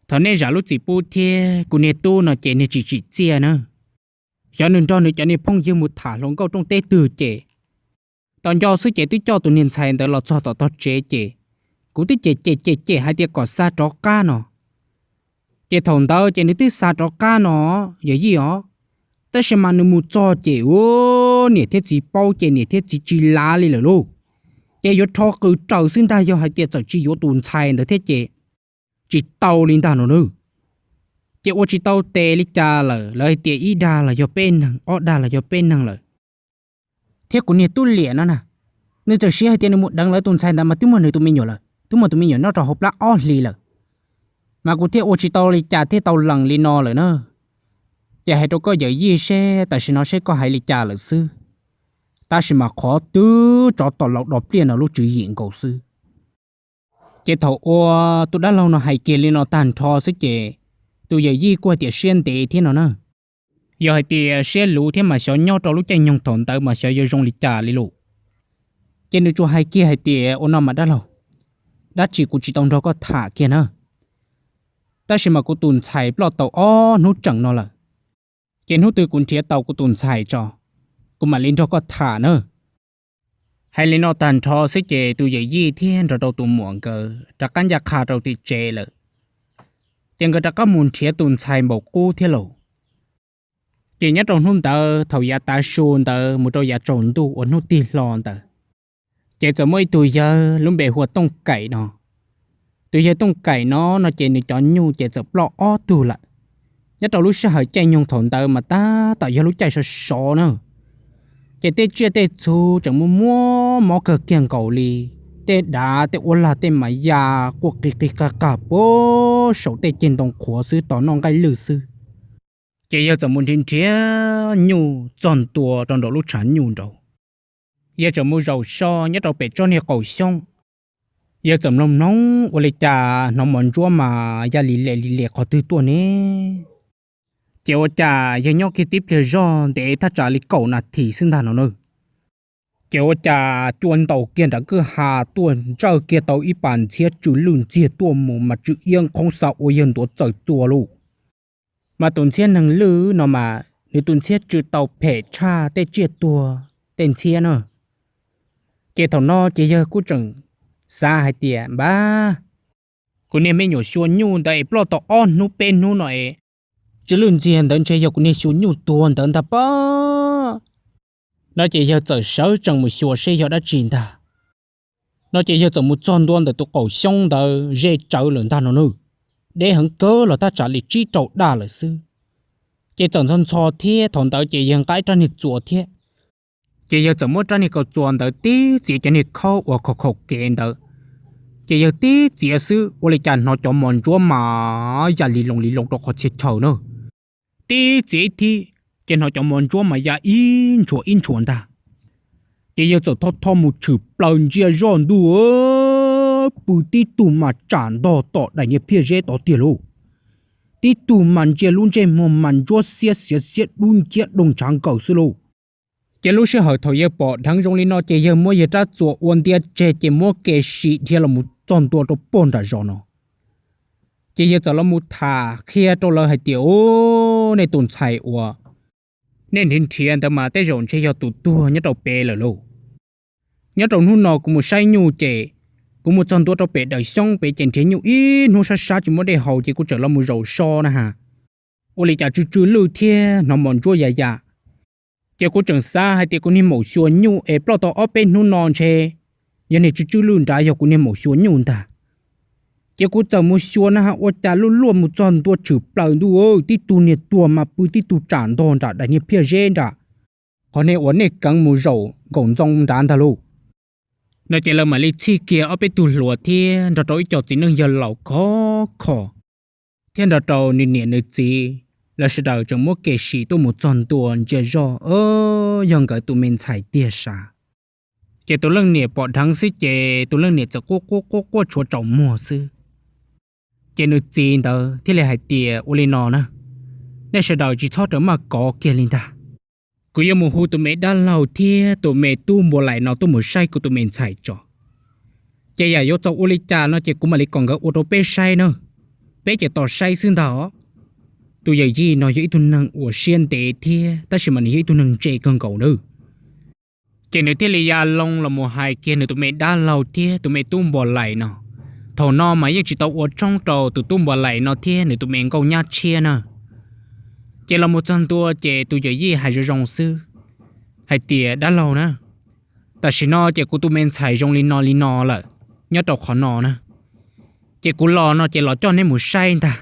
thov nej zam lub txim pub thiab, kuv niag tub no ces niag tsis tsim txiaj na. Xyov nws nrog nws cov niag phooj ywg mus tham hluas nkauj rooj teb twg ces tau nco xwb ces twb coj tus niag ntxhais ntawd los txog tom tog tsev ces kuv twb cem cem cem cem hais tias kom xa rov qab no. Ces thaum ntawd ces nws twb xa rov qab no, yawm yij os, tab sis mas nws mus txog ces ua niam thiab txiv paub ces niam thiab txiv tsis lav li lawm lauj. Ces yuav rho qws raws xwb ntag, yog hais tias txawm tsis yuav tus ntxhais ntawd thiab ces tsis tau li ntag no na. Ces ua tsis tau tes li cas lawm, lawv hais tias ib dag los yog peb neeg, ob dag los yog peb neeg lawm. Thiab kuv niag tub Liam no na, nws txawm siv hais tias nws mus deev lawv tus ntxhais ntawd mas twb muaj nws tus me nyuam lawm, twb muaj tus me nyuam nyob rau hauv plab ob hlis lawm. Mas kuv thiaj ua tsis tau li cas thiaj tau lees li no lawm na. Ces hais rau koj yawm yij seb tam sim no seb koj hais li cas lawm xwb. Tab sis mas qhov twb tsov tom laus do pliaj no lub tswv yim nkaus xwb. Ces thaum uas tus dab laug no hais kiag li no tag nrho xwb ces tus yawm yij kuj hais tias siab ntev thiab no na. Yog hais tias siab luv thiab mas xyov nyob rau lub caij nyoog thaum ntawd mas xyov yuav zoo li cas li lawm. Ces nws tsuas hais kiag hais tias, Ua no mas dab laug, dab tsi kuv tsis tau nrog koj tham kiag na, tab sis mas kuv tus ntxhais ploj tau ob hnub tseem no lawm. Ces hnub twg kuv nrhiav tau kuv tus ntxhais tso, kuv mam li nrog koj tham na. Hais li no tag nrho xwb ces tus yawm yij thiab nrog rau tus muam nkawd rov qab ncaj qha rau tim tsev lawm. Ces nkawd rov qab mus nrhiav tus ntxhais npaum qub thiab lauj. Ces nyob rau hnub ntawd thaum yav tav su ntawd mus rau yav tsaus ntuj uas hnub tig hlo ntawd, ces txawm muaj ib tug yawg lub npe hu ua Tooj Kaim no. Tus yawg Tooj Kaim no no ces nws cov nyuj ces txawm ploj ob tug lawm. Nyob rau lub sij hawm caij nyoog thaum ntawd mas tab tom yog lub caij sov sov na, ces tej tsiaj tej txhu tseem muaj muab mob kawg kiag nkaus li. Tej dav tej uab lag tej mas ya quaj qig qig qag qag puag saum tej ceg ntoo qhuav xwb tos noj nqaij lwj xwb. Ces yawg txawm mus nrhiav nrhiav nyuj txog ntua rau nraum lub tshav nyuj nraud. Yawg txawm mus zaum so nyob rau pem tsob niag qaum xyoob, Yawg txawm mloog mloog ua li cas hnov mos ntsuab mas ya li lem li lem qhov twg tuaj ne. Ces ua cas yawg nyob kiag tib pliag zog ntev thaj tsam li kaum nas this xwb ntag no na. Ces ua cas cua ntaus kiag nram kwj ha tuaj ntsawj kiag tau ib pas ntxhiab tsw lwj ntxiag tuaj mus mas tsw iab nqhoob xa ua yawg ntuav txawm txua lauj. Mas tus ntxhiab neeg lwj no mas nws tus ntxhiab tsw tau phem tshaj tej tsiaj tuag tej ntxhiab na. Ces thaum no ces yawg kuj tseem xav hais tias npab, kuv niag me nyuam xyuas nyuj ntawd es ploj tau ob hnub peb hnub no es tsw lwj ntxiag ntawd ntshe yog kuv niag xyuas nyuj tuag ntawd ntag pab. No ces yawg txawm sawv tsees mus xyuas seb yog dab tsi ntag. No ces yawg txawm mus txog ntua ntawm tus qaum xyoob ntawd ze tsawv lawm ntag no na. Deb heev kawg los thaj tsam li tsib rau daj lawm xwb. Ces txawm ntxhov ntxhov thiab thaum ntawd ces yawg nqa ib rab niag txuas thiab. Ces yawg txawm muab rab niag kaus txuas ntawd tib txiav cov niag khaub uas khaum khaum kev ntawd. Ces yawg tib txiav xwb ua li cas hnov cov mos ntsuab mas ya li loo li loo rau qhov txhia chaw na. Tib txiav ib thib, ces hnov cov mos ntsuab mas ya ib ntshuas ib ntshuas ntag. Ces yawg txawm tho tho mus tshwm plaws ntsia zoj ntuj, pw tib tug mas tsam ntog tom daim niag phiaj zeb tod tiag lauj. Tib tug mas ntsia lub ntsej muag mas ntsuab xiab xiav xiab dub nciab doog ntshav nkaws xwb lauj. Ces lub sij hawm thaum yawg pom dheev zoo li no ces yawg muab yawg rab txuas ua ntia tseg ces muab kev sim dhia los mus txog ntua rau pog nram zos no. Ces yawg txawm los mus tham qhia rau lawv hais tias, u, nej tus ntxhais uas nej nrhiav nrhiav ntawd mas tej zaum ntshe yog tus tuag nyob rau pem lawm lauj. Nyob rau hnub no kuv mus saib nyuj ces kuv mus txog ntua rau pem daws xyoob pem ces nrhiav nyuj ib hnub sab sab tsis muaj dej haus ces kuv txawm los mus zaum so na ha. Ua li cas tsw tsw lwj thiab hnov mos ntsuab ya ya. Ces kuv tseem xav hais tias kuv niag maum xyuas nyuj es ploj tau ob peb hnub no ntshe yog niag tsw tsw lwj nrad yog kuv niag maum xyuas nyuj ntag. Ces kuv txawm mus xyuas na ha ua cas luj luaj mus txog ntua tshwm plaws ntuj, tib tug niag tuag mas pw tib tug tsam ntog nram daim niag phiaj zeb nram qhov niag uas nej keev mus zaum nkaum ntxoo nrad ntag lauj. No ces lawv mam li txhij kiag ob peb tug hluas thiab nrog rau ib co txiv neej yawg laus khov kho thiab nrog rau nws niam nws txiv, lawv sawv daws tseem muab kev sim tuaj mus txog ntua ntsia zoj, yog nkawd tus me ntxhais tiag sav. Ces tus leej niam pom dheev xwb ces tus leej niam txawm quaj quaj quaj quaj tshuav tsaus muag xwb. Ces nws txiv ntawd thiaj li hais tias, ua li no na, nej sawv daws tsis txhob rawm maj kov kiag li ntag. Kuv yuav mus hu tus me dab laug thiab tus me tub npua laim no tuaj mus saib kuv tus me ntxhais tso. Ces yam yuav txaus ua li cas no ces kuv mam li kom nkawd ua rau peb saib na. Peb ces tos saib xwb ntag os. Tus yawm yij no yog ib tug neeg uas siab ntev thiab tab sis mas nws yog ib tug neeg ntse kawg nkaus nawb. Ces nws thiaj li ya loo los mus hais kiag nws tus me dab laug thiab tus me tub npua laim no. Thaum no mas yeej tsis tau ua tshoob rau tus tub npua laim no thiab nws tus me nkauj nyab tshiab na. Ces los mus txog ntua ces tus yawm yij hais zoo zoo xwb hais tias, dab laug na, tam sim no ces kuv tus me ntxhais zoo li no li no lawm, nyob rau qhov no na. Ces kuv los no ces los coj neb mus saib ntag,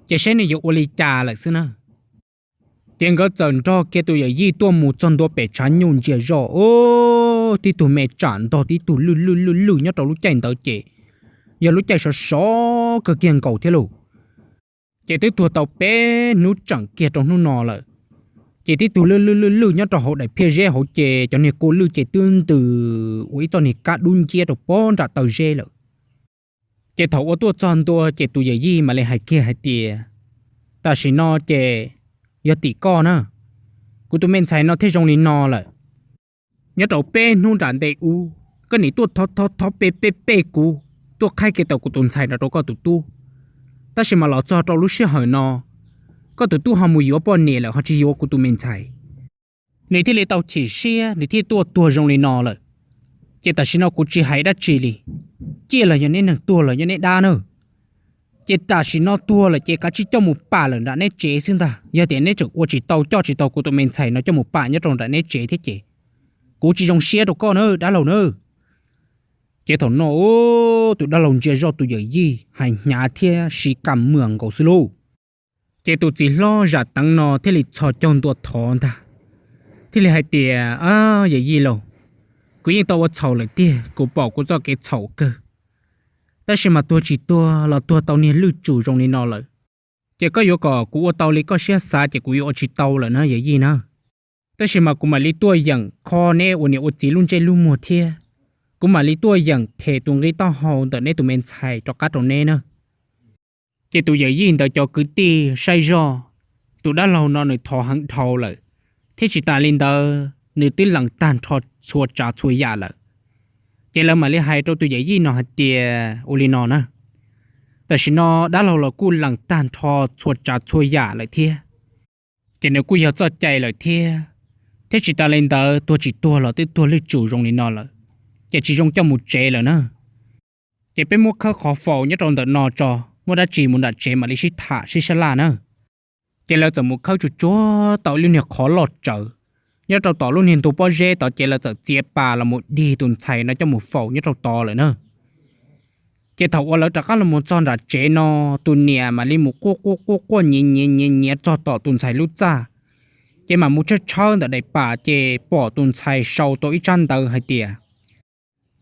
ces saib nws yuav ua li cas lawm xwb na. Ces nkawd txawm nrog kiag tus yawm yij tuaj mus txog ntua pem tshav nyuj ntsia zoj, tib tug me tsam ntog tib tug lwj lwj lwj lwj nyob rau lub caij ntawd ces yog lub caij sov sov kawg kiag nkaus thiab lauj. Ces twb tuag tau peb hnub tseem kiag rau hnub no lawm. Ces tib tug lwj lwj lwj lwj nyob rau hauv daim phiaj zeb hauv ces cov niag kua lwj ces twb ntws ua ib txoj niag kab dub nciab rau pob nram taw zeb lawm. Ces thaum ua tuaj txog ntua ces tus yawm yij mam li hais kiag hais tias, tam sim no ces yog tim koj na, kuv tus me ntxhais no thiaj zoo li no lawm. Nyob rau peb hnub nram ntej ub, koj nim tuaj thov thov thov pe pe pe kuv, tuaj qhaib kiag tau kuv tus ntxhais no rau koj tus tub. Tab sis mas los txog rau lub sij hawm no, koj tus tub ho mus yuav poj niam lawm ho tsis yuav kuv tus me ntxhais. Nws thiaj li tau chim siab, nws thiaj tuaj tuag zoo li no lawm. Ces tam sim no kuv tsis hais dab tsi li, ciaj los yog neb neeg, tuag los yog neb dab na. Ces tam sim no tuag lawm ces kav tsij coj mus pam lawm nram neb tsev xwb ntag. Yog tias neb tseem ua tsis tau coj tsis tau kuv tus me ntxhais no coj mus pam nyob rau nram neb tsev thiab ces kuv tsis zoo siab rau koj na dab laug na. Ces thaum no tus dab laug ntsia zoj tus yawm yij hais hnyav thiab siv kam muag nkaus xwb lauj. Ces tus txiv hlob zam teev no thiaj li txhos caug ntua thov ntag, thiaj li hais tias, yawm yij laus, kuv yeej tau ua txhaum lawm tiag, kuv pom kuv txoj kev txhaum kawg. Tab sis mas tuag tsis tuag los tuag tau niag lwj tsum zoo li no lawm, ces koj yuav kom kuv ua tau li koj siab xav ces kuv yuav ua tsis tau lawm na yawm yij na. Tab sis mas kuv mam li tuaj yeem kho neb ua niam ua txiv lub ntsej lub muag thiab. kuv mam li tuaj yeem them tus nqi taub hau ntawm neb tus me ntxhais rov qab rau neb na. Ces tus yawm yij ntawd cov kwv tij saib zoj, tus dab laug no nws thov heev dhau lawm, thiab tsis tas li ntawd nws twb lees tag nrho txhua tsav txhua yam lawm. Ces lawv mam li hais rau tus yawm yij no hais tias ua li no na, tam sim no dab laug los kuj lees tag nrho txhua tsav txhua yam lawm thiab, ces nws kuj yog txoj cai lawm thiab, thiab tsis tas li ntawd tuag tsis tuag los twb tuag lwj tsum zoo li no lawm, ces tsis zoo coj mus tsev lawm na. Ces peb muab khawb qhov faus nyob rau ntawm no tso, muaj dab tsi mus nram tsev mam li sib tham sib sab laj na. Ces lawv txawm mus khawb tsuag tsuag tau lub niag qhov loj tsawv nyob rau tom lub niag ntug pob zeb tod, ces lawv txawm txiav pas los mus dig tus ntxhais no coj mus faus nyob rau tod lawm na. Ces thaum uas lawv rov qab los mus txog nram tsev no, tus niam mam li mus quaj quaj quaj quaj nyiav nyiav nyiav nyiav txog tom tus ntxhais lub txaj, ces mam mus tshawb tshawb ntawm daim pam ces pom tus ntxhais sau tau ib tsab ntawv hais tias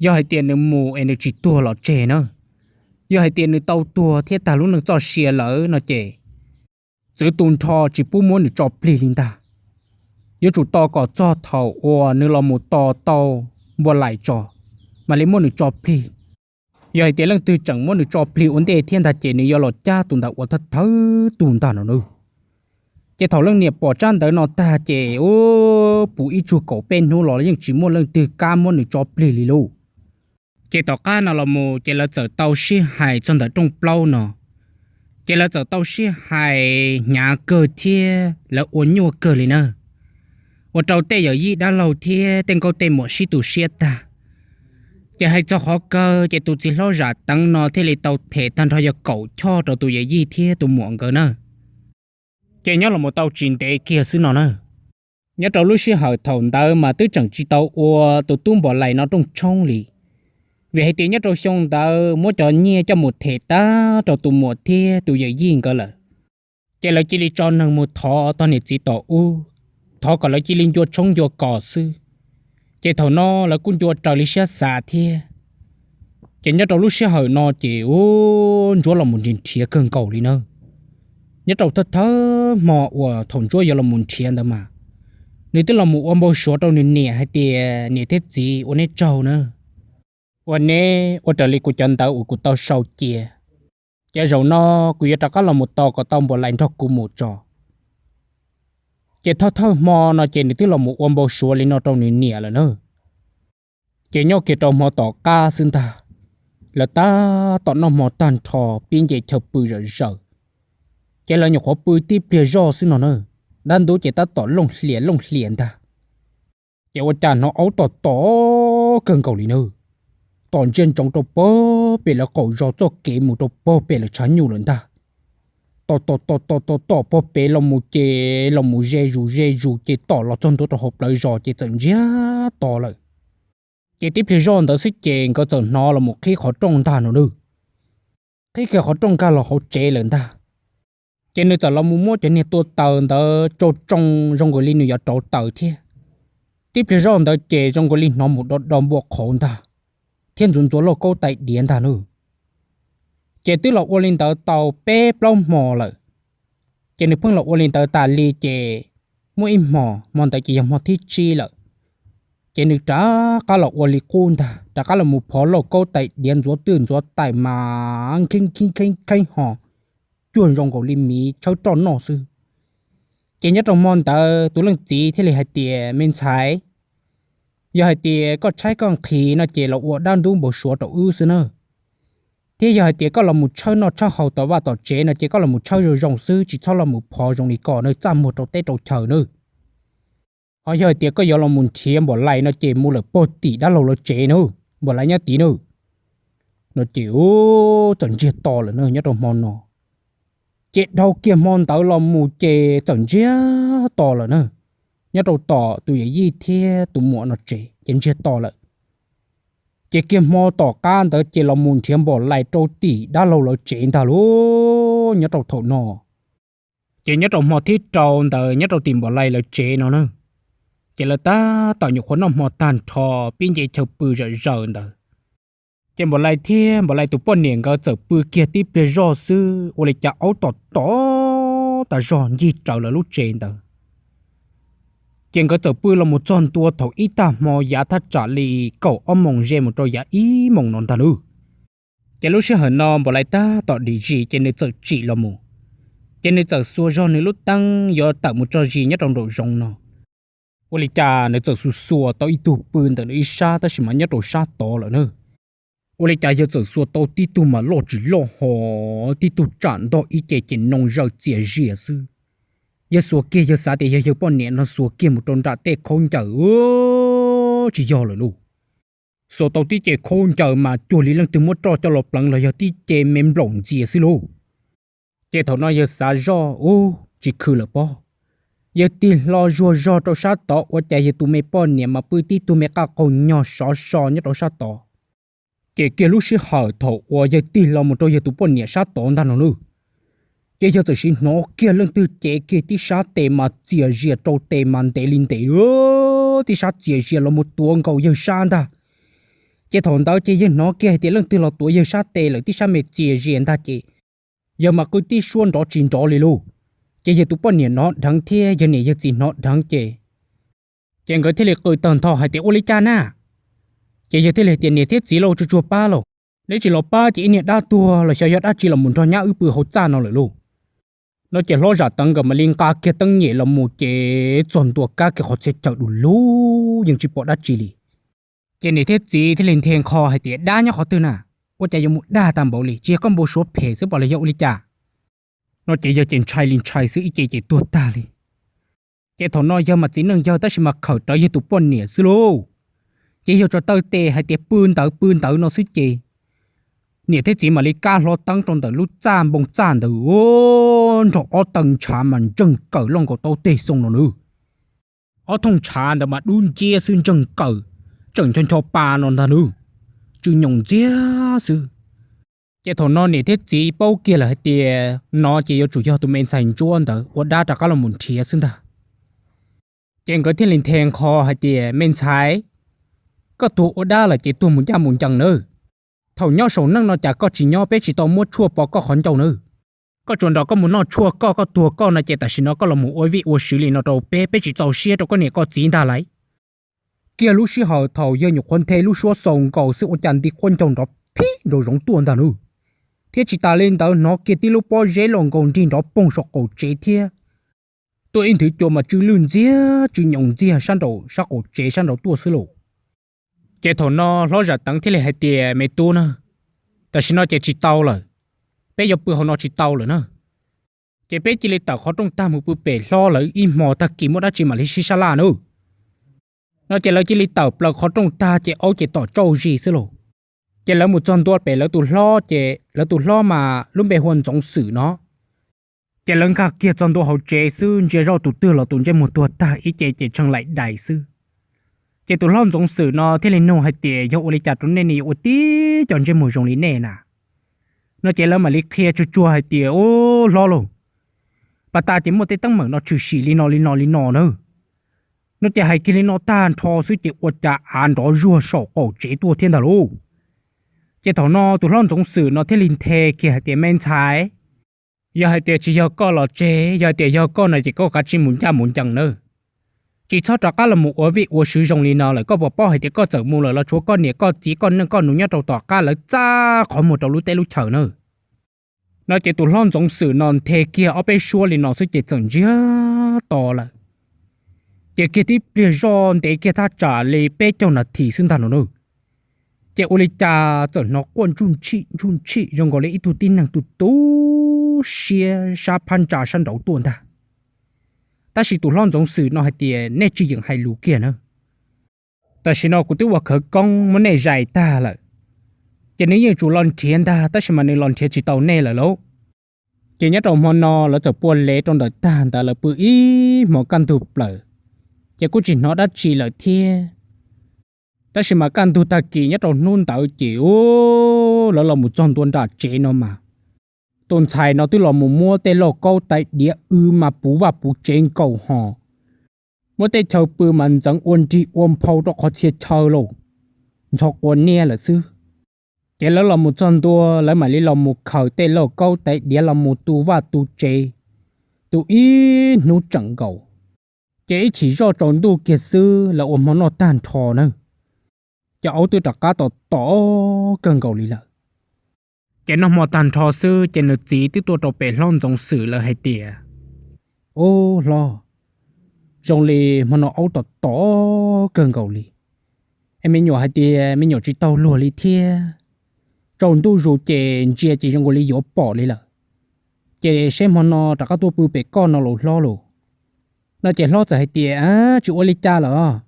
yog hais tias nws mus es nws tsis tuag los tseg na, yog hais tias nws tau tuag thiab tag lub neej txoj sia lawm no ces txwv tu nrho tsis pub muab nws tso plig li ntag. Yuav tsum tos kom txog thaum uas nws los mus tos tau npua lais tso, mam li muab nws tso plig. Yog hais tias leej twg tseem muab nws tso plig ua ntej thiab ntag ces nws yuav los cab tus ntawd ua thawj thawj tug ntag no na. Ces thaum leej niam pom tsab ntawv no tag ces ua puv ib tsug kaum peb hnub los yeej tsis muaj leej twg kam muab nws tso plig li lauj. Ces tom qab no los mus ces lawv txawm tau sib hais txog ntawm rooj plaub no, ces lawv txawm tau sib hais hnyav kawg thiab lawv ua nyuaj kawg li na. Ua rau tej yawm yij dab laug thiab tej nkauj tej muam sib tu siab tag. Ces hais txog qhov kawg ces tus txiv hlob Zam Teev no thiaj li tau them tag nrho yog kaum choj rau tus yawm yij thiab tus muam nkawd na. Ces nyob los mus tau tsis ntev kiag xwb no na, nyob rau lub sij hawm thaum ntawd mas twb tseem tsis tau ua tus tub Npom Lais no rooj tshoob li, vim hais tias nyob rau xyoo ntawd muab cov nyiaj coj mus them tag rau tus muam thiab tus yawm yij nkawd lawm. Ces lawv cia li tso neeg mus thov tog niam txiv tom ub, thov kom lawv cia li ncua tshoob ncua kos xwb. Ces thaum no lawv kuj ncua raws li siab xav thiab. Ces nyob rau lub sij hawm no ces ub, ntsuab los mus nrhiav nrhiav kawg nkaus li na. Nyob rau thawj thawj hmo uas thaum ntsuab yuav los mus nrhiav ntawd mas, nws twb los mus ua npau suav rau nws niam hais tias niam thiab txiv ua neb tsaug na, ua neb ua raws li kuv cov ntawv uas kuv tau sau cia. Ces zaum no kuv yuav rov qab los mus tos kom tau Npom Lais nrog kuv mus tso. Ces thawj thawj hmo no ces nws twb los mus ua npau suav li no rau nws niam lawm na. Ces nyob kiag rau hmo tom qab xwb ntag, lawv tab tom noj hmo tag nrho pib nce chaw pw zom zaws. Ces lawv nyuam qhuav pw tib pliag zoj xwb no na, dab ntub ces tab tom looj hlias looj hlias ntag. Ces ua cas hnov aub tom tom kawg nkaus li na, tom ntsia ntsoov rau pog pem lawv qaum zos txoj kev mus rau pog pem lawv tshav nyuj lawm ntag. Tom tom tom tom tom tom pog pem los mus ces los mus ze zus ze zus ces tom los txog ntua rau hauv plawv zos ces txawm ntsiag to lawm. Ces tib pliag zoj ntawd xwb ces nkawd txawm hnov los mus qhib qhov rooj ntag no na. Qhib kiag qhov rooj nkag los hauv tsev lawm ntag. Ces nws txawm los mus muab cov niag tua taws ntawd tsau tsoo zoo nkaus li nws yuav rauv taws thiab. Tib pliag zoj ntawd ces zoo nkaus li hnov mus do do npua qhauv ntag, thiab ntxuav ntxuav lauj kaub tais diav ntag na. Ces twb los ua li ntawd tau peb plaub hmo lawm. Ces nws pheej los ua li ntawd tas li ces muaj ib hmo, hmo ntawd ces yog hmo thib tsib lawm. Ces nws rov qab los ua li qub ntag, rov qab los mus phov lauj kaub tais diav ntxuav twj ntxuav tais mas kheeb kheeb kheeb ho cuag zoo nkaus li miv tshawb roj noj xwb. Ces nyob rau hmo ntawd tus leej txiv thiaj li hais tias, me ntxhais, yog hais tias koj tshaib koj nqhis no ces los ua dab ntub npau suav rau wb xwb na. Thiab yog hais tias koj los mus tshawb noj tshawb haus tom vaj tom tsev no ces koj los mus tshawb zoo zoo xwb, tsis txhob los mus phov zoo li ko na, txaj muag rau teb rau chaw na. Ho yog hais tias koj yuav los mus nrhiav Npom Lais no ces mus lawm pog tim dab laug lawv tsev na, Npom Lais nyob tid na. No ces txawm ntsiag to lawm na nyob rau hmo no. Ces dhau kiag hmo ntawd los mus ces txawm ntsiag to lawm na, nyob rau tom tus yawm yij thiab tus muam no tsev ces ntsiag to lawm. Ces kiag hmo tom qab ntawd ces los mus nrhiav Npom Lais rau tim dab laug lawv tsev ntag lauj. Nyob rau thaum no ces nyob rau hmo thib rau ntawd nyob rau tim Npom Lais lawv tsev no na, ces lawv tab tom nyuam qhuav noj hmo tag nrho pib nce chaw pw zom zaws ntawd. Ces Npom Lais thiab Npom Lais tus poj niam nkawd txawm pw kiag tib pliag zoj xwb ua li cas aub tom tom tas zog ncig raws lawv lub tsev ntawd. Ces nkawd txawm pw los mus txog ntua thaum ib tag hmo yav thaj tsam li kaum ob moos ze mus rau yav ib moos no ntag nawb. Ces lub sij hawm no npaum li tab tom dim zis ces nws txawm tsim los mus. Ces nws txawm xuas zog nws lub teeb yuav tawm mus tso zis nyob rau nraum zoov no. Ua li cas nws txawm xuas xuas tau ib tug pw ntawm nws ib sab tab sis mas nyob rau sab tod lawm na. Ua li cas yawg txawm xuas tau tib tug mas loj tsis loj ho tib tug tsam ntog ib ce ces noo zaws txias zias xwb. Yawg xuas kiag yawg xav tias yog yawg poj niam no xuas kiag mus rau nram tej khaub ncaws, tsis yog lawm lauj. Xuas tau tib ce khaub ncaws mas cuag li leej twg muab roj coj los pleev los yog tib ce me nplaum ntxias xwb lauj. Ces thaum no yawg xav zoj ub tsis khw lawm pob. Yawg tig hlo zuag zog rau sab tod ua cas yawg tus me poj niam mas pw tib tug me qaj qaug nyog sov so nyob rau sab tod. Ces kiag lub sij hawm thaum uas yawg tig hlo mus rau yawg tus poj niam sab tod ntag no nawb, ces yawg txawm sim hnov kiag leej twg cev kiag tib sab tes mas txias zias rau tes mas ntev li ntev, tib sab txias zias los mus tuav nkaus yawg sab ntag. Ces thaum ntawd ces yawg hnov kiag hais tias leej twg los tuav yawg sab tes lawm tib sab me txias zias ntag ces yawg mas qw tib suab nrov tsis nrov li lauj. Ces yawg tus poj niam hnov dheev thiab yawg niam yawg txiv hnov dheev ces, ces nkawd thiaj li qw tawg ntho hais tias ua li cas na. Ces yawg thiaj li hais tias niam thiab txiv lauj, tsuag tsuag pab lauj, neb tsis los pab ces ib niag dab tuag los xyov yog dab tsi los mus nrog nyab wb pw hauv txaj no lawm lauj. No ces hlob Zam Teev nkawd mam li nqa kiag teeb nyem los mus ces txog ntua kab kiag qhov txhia chaw du lug yeej tsis pom dab tsi li. Ces niam thiab txiv thiaj li nthe nkho hais tias dab nyob qhov twg na, ua cas yuav mus dag tag npaum li, tsis yog koj npau suav phem xwb pom los yog ua li cas. No ces yawg ces ntshai li ntshai xwb ib ce ces tuag tag li. Ces thaum no yawg mas txiv neej yawg tab sis mas khawm rawv yawg tus poj niam xwb lauj. Ces yawg tso taw tes hais tias pw ntawd pw ntawd no xwb ces niam thiab txiv mam li kab hlo teeb rau ntawm lub txaj npoo txaj ntawd, nrog ob taw ntshav mas ntseeg kawm loj nkaus tau tej xoo no nawb. Ob thooj ntshav ntawd mas dub nciab xwb ntseeg kawm, tseem ncho ncho pa no ntag nawb, tsw nyoos ntxiag xwb. Ces thaum no niam thiab txiv paub kiag lawm hais tias no ces yuav tsum yog tus me ntxhais ntsuab ntawd ua dab rov qab los mus nrhiav xwb ntag. Ces nkawd thiaj li nthe nkho hais tias me ntxhais, koj tuag ua dab lawm ces tuag mus ncaj mus ncees nawb. Thaum nyob saum neej no cas koj tsis nyob, peb tsis tau muab tshuaj pov koj qhov ncauj nawb. Koj tsuas nrog koj mus noj tshuaj koj, koj tuag koj no ces tam sim no koj los mus ua vij ua sw li no rau peb, peb tsis txaus siab rau koj niam koj txiv ntag lauj. Kiag lub sij hawm thaum yawg nyuam qhuav nthe lub suab xaus nkaus xwb ua cas nti quaj ncaug nrov phib nraum zoov tuaj ntag nawb. Thiab tsis tas li ntawd hnov kiag tib lub pob zeb loj nkaus nrig nrov poog saum qaum tsev thiab. Tuaj ib nthwv cua mas tsw lwj ntxiag tsw nyoos ntxiag sab nraum sab qaum tsev sab nraud tuaj xwb lauj. Ces thaum no hlob Zam Teev thiaj li hais tias me tub na, tam sim no ces tsis tau lawm, peb yuav pw hauv no tsis tau lawm na. Ces peb cia li tawm qhov rooj tag mus pw pem hlob lawv ib hmo tag kis muaj dab tsi mam li sib sab laj nawb. No ces lawv cia li tawm plaws qhov rooj tag ces aub ces tom tsauj zis xwb lauj. Ces lawv mus txog ntua pem lawv tus hlob ces lawv tus hlob mas lub npe hu ua Ntxoov Xwm no. Ces lawv nkag kiag txog ntua hauv tsev xwb ntsia zoj tus twg los tus ntsej muag tuag tag ib ce ces tshee laim dais xwb. Ces tus hlob Ntxoov Xwm no thiaj li nug hais tias yog ua li cas rau nej ne yuav ua tib co ntsej muag zoo li nej na? No ces lawv mam li qhia tsuag tsuag hais tias ub hlob lauj, pas tas ces muaj tej teeb meem no tshwm sim li no li no li no na. No ces hais kiag li no tag nrho xwb ces ua cas av nrov zuag saum qaum tsev tuaj thiab ntag lauj. Ces thaum no tus hlob Ntxoov Xwm no thiaj li nthe kiag hais tias me ntxhais, yog hais tias tsis yog koj los tseg, yog hais tias yog koj no ces koj kav tsij mus ncaj mus ncees nawb. Tsis txhob rov qab los mus ua vij ua sw zoo li no lawm, koj puas paub hais tias koj txawm mus lawm los tshuav koj niam koj txiv koj neej koj nus nyob rau tom qab lawv txaj qhov muag rau lub teb lub chaws nawb. No ces tus hlob Ntxoov Xwm no nthe kiag ob peb suab li no xwb ces txawm ntsiag to lawm. Ces kiag tib pliag zoj ntev kiag thaj tsam li peb caug nas this xwb ntag no na, ces ua li cas txawm hnov quaj ntsuj ntshim ntsuj ntshim zoo nkaus li ib tug tib neeg tu tu siab sab phab ntsa sab nraud tuaj ntag. Tab sis tus hlob Ntxoov Xwm no hais tias nej tsis yeem hais lus kiag na. Tam sim no kuv twb ua khawv koob muab nej zais tag lawm, ces nws yeej tsum los nrhiav ntag tab sis mas nws los nrhiav tsis tau nej lawm lauj. Ces nyob rau hmo no lawv txawm pua lev rau ntawm tag ntawd lawv pw ib hmo kaj ntug plaws, ces kuj tsis hnov dab tsi lawm thiab. Tab sis mas kaj ntug tag kis nyob rau hnub ntawd ces ub, lawv los mus txog ntua nram tsev no mas, tus ntxhais no twb los mus muab tej lauj kaub tais diav wb mas puv vaj puv tsev nkaus ho, muab tej chaw pw mas ntxeev ua nrig ua nphau rau qhov txhia chaw lauj, ntxhov quav niab lawm xwb. Ces lawv los mus txog ntua lawv mam li los mus khaws tej lauj kaub tais diav los mus tu vaj tu tsev, tu ib hnub tseem nkaus. Ces ib chim zoj tsaus ntuj kiag xwb lawv ua hmo noj tag nrho na, ces aub twb rov qab tom tom kawg nkaus li lawm. Ces noj hmo tag nrho xwb ces nws txiv twb tuaj rau pem hlob Ntxoov Xwm lawv hais tias, Ub hlob, zoo li hmo no aub tom tom kawg nkaus li, es me nyuam hais tias me nyuam tsis tau luag li thiab, tsaus ntuj zus ces ntsia ces zoo nkaus li yuav pom li lawm. Ces seb hmo no rov qab tuaj pw pem koj no los hlob los. No ces hlob txawm hais tias, Tsis ua li cas lawm.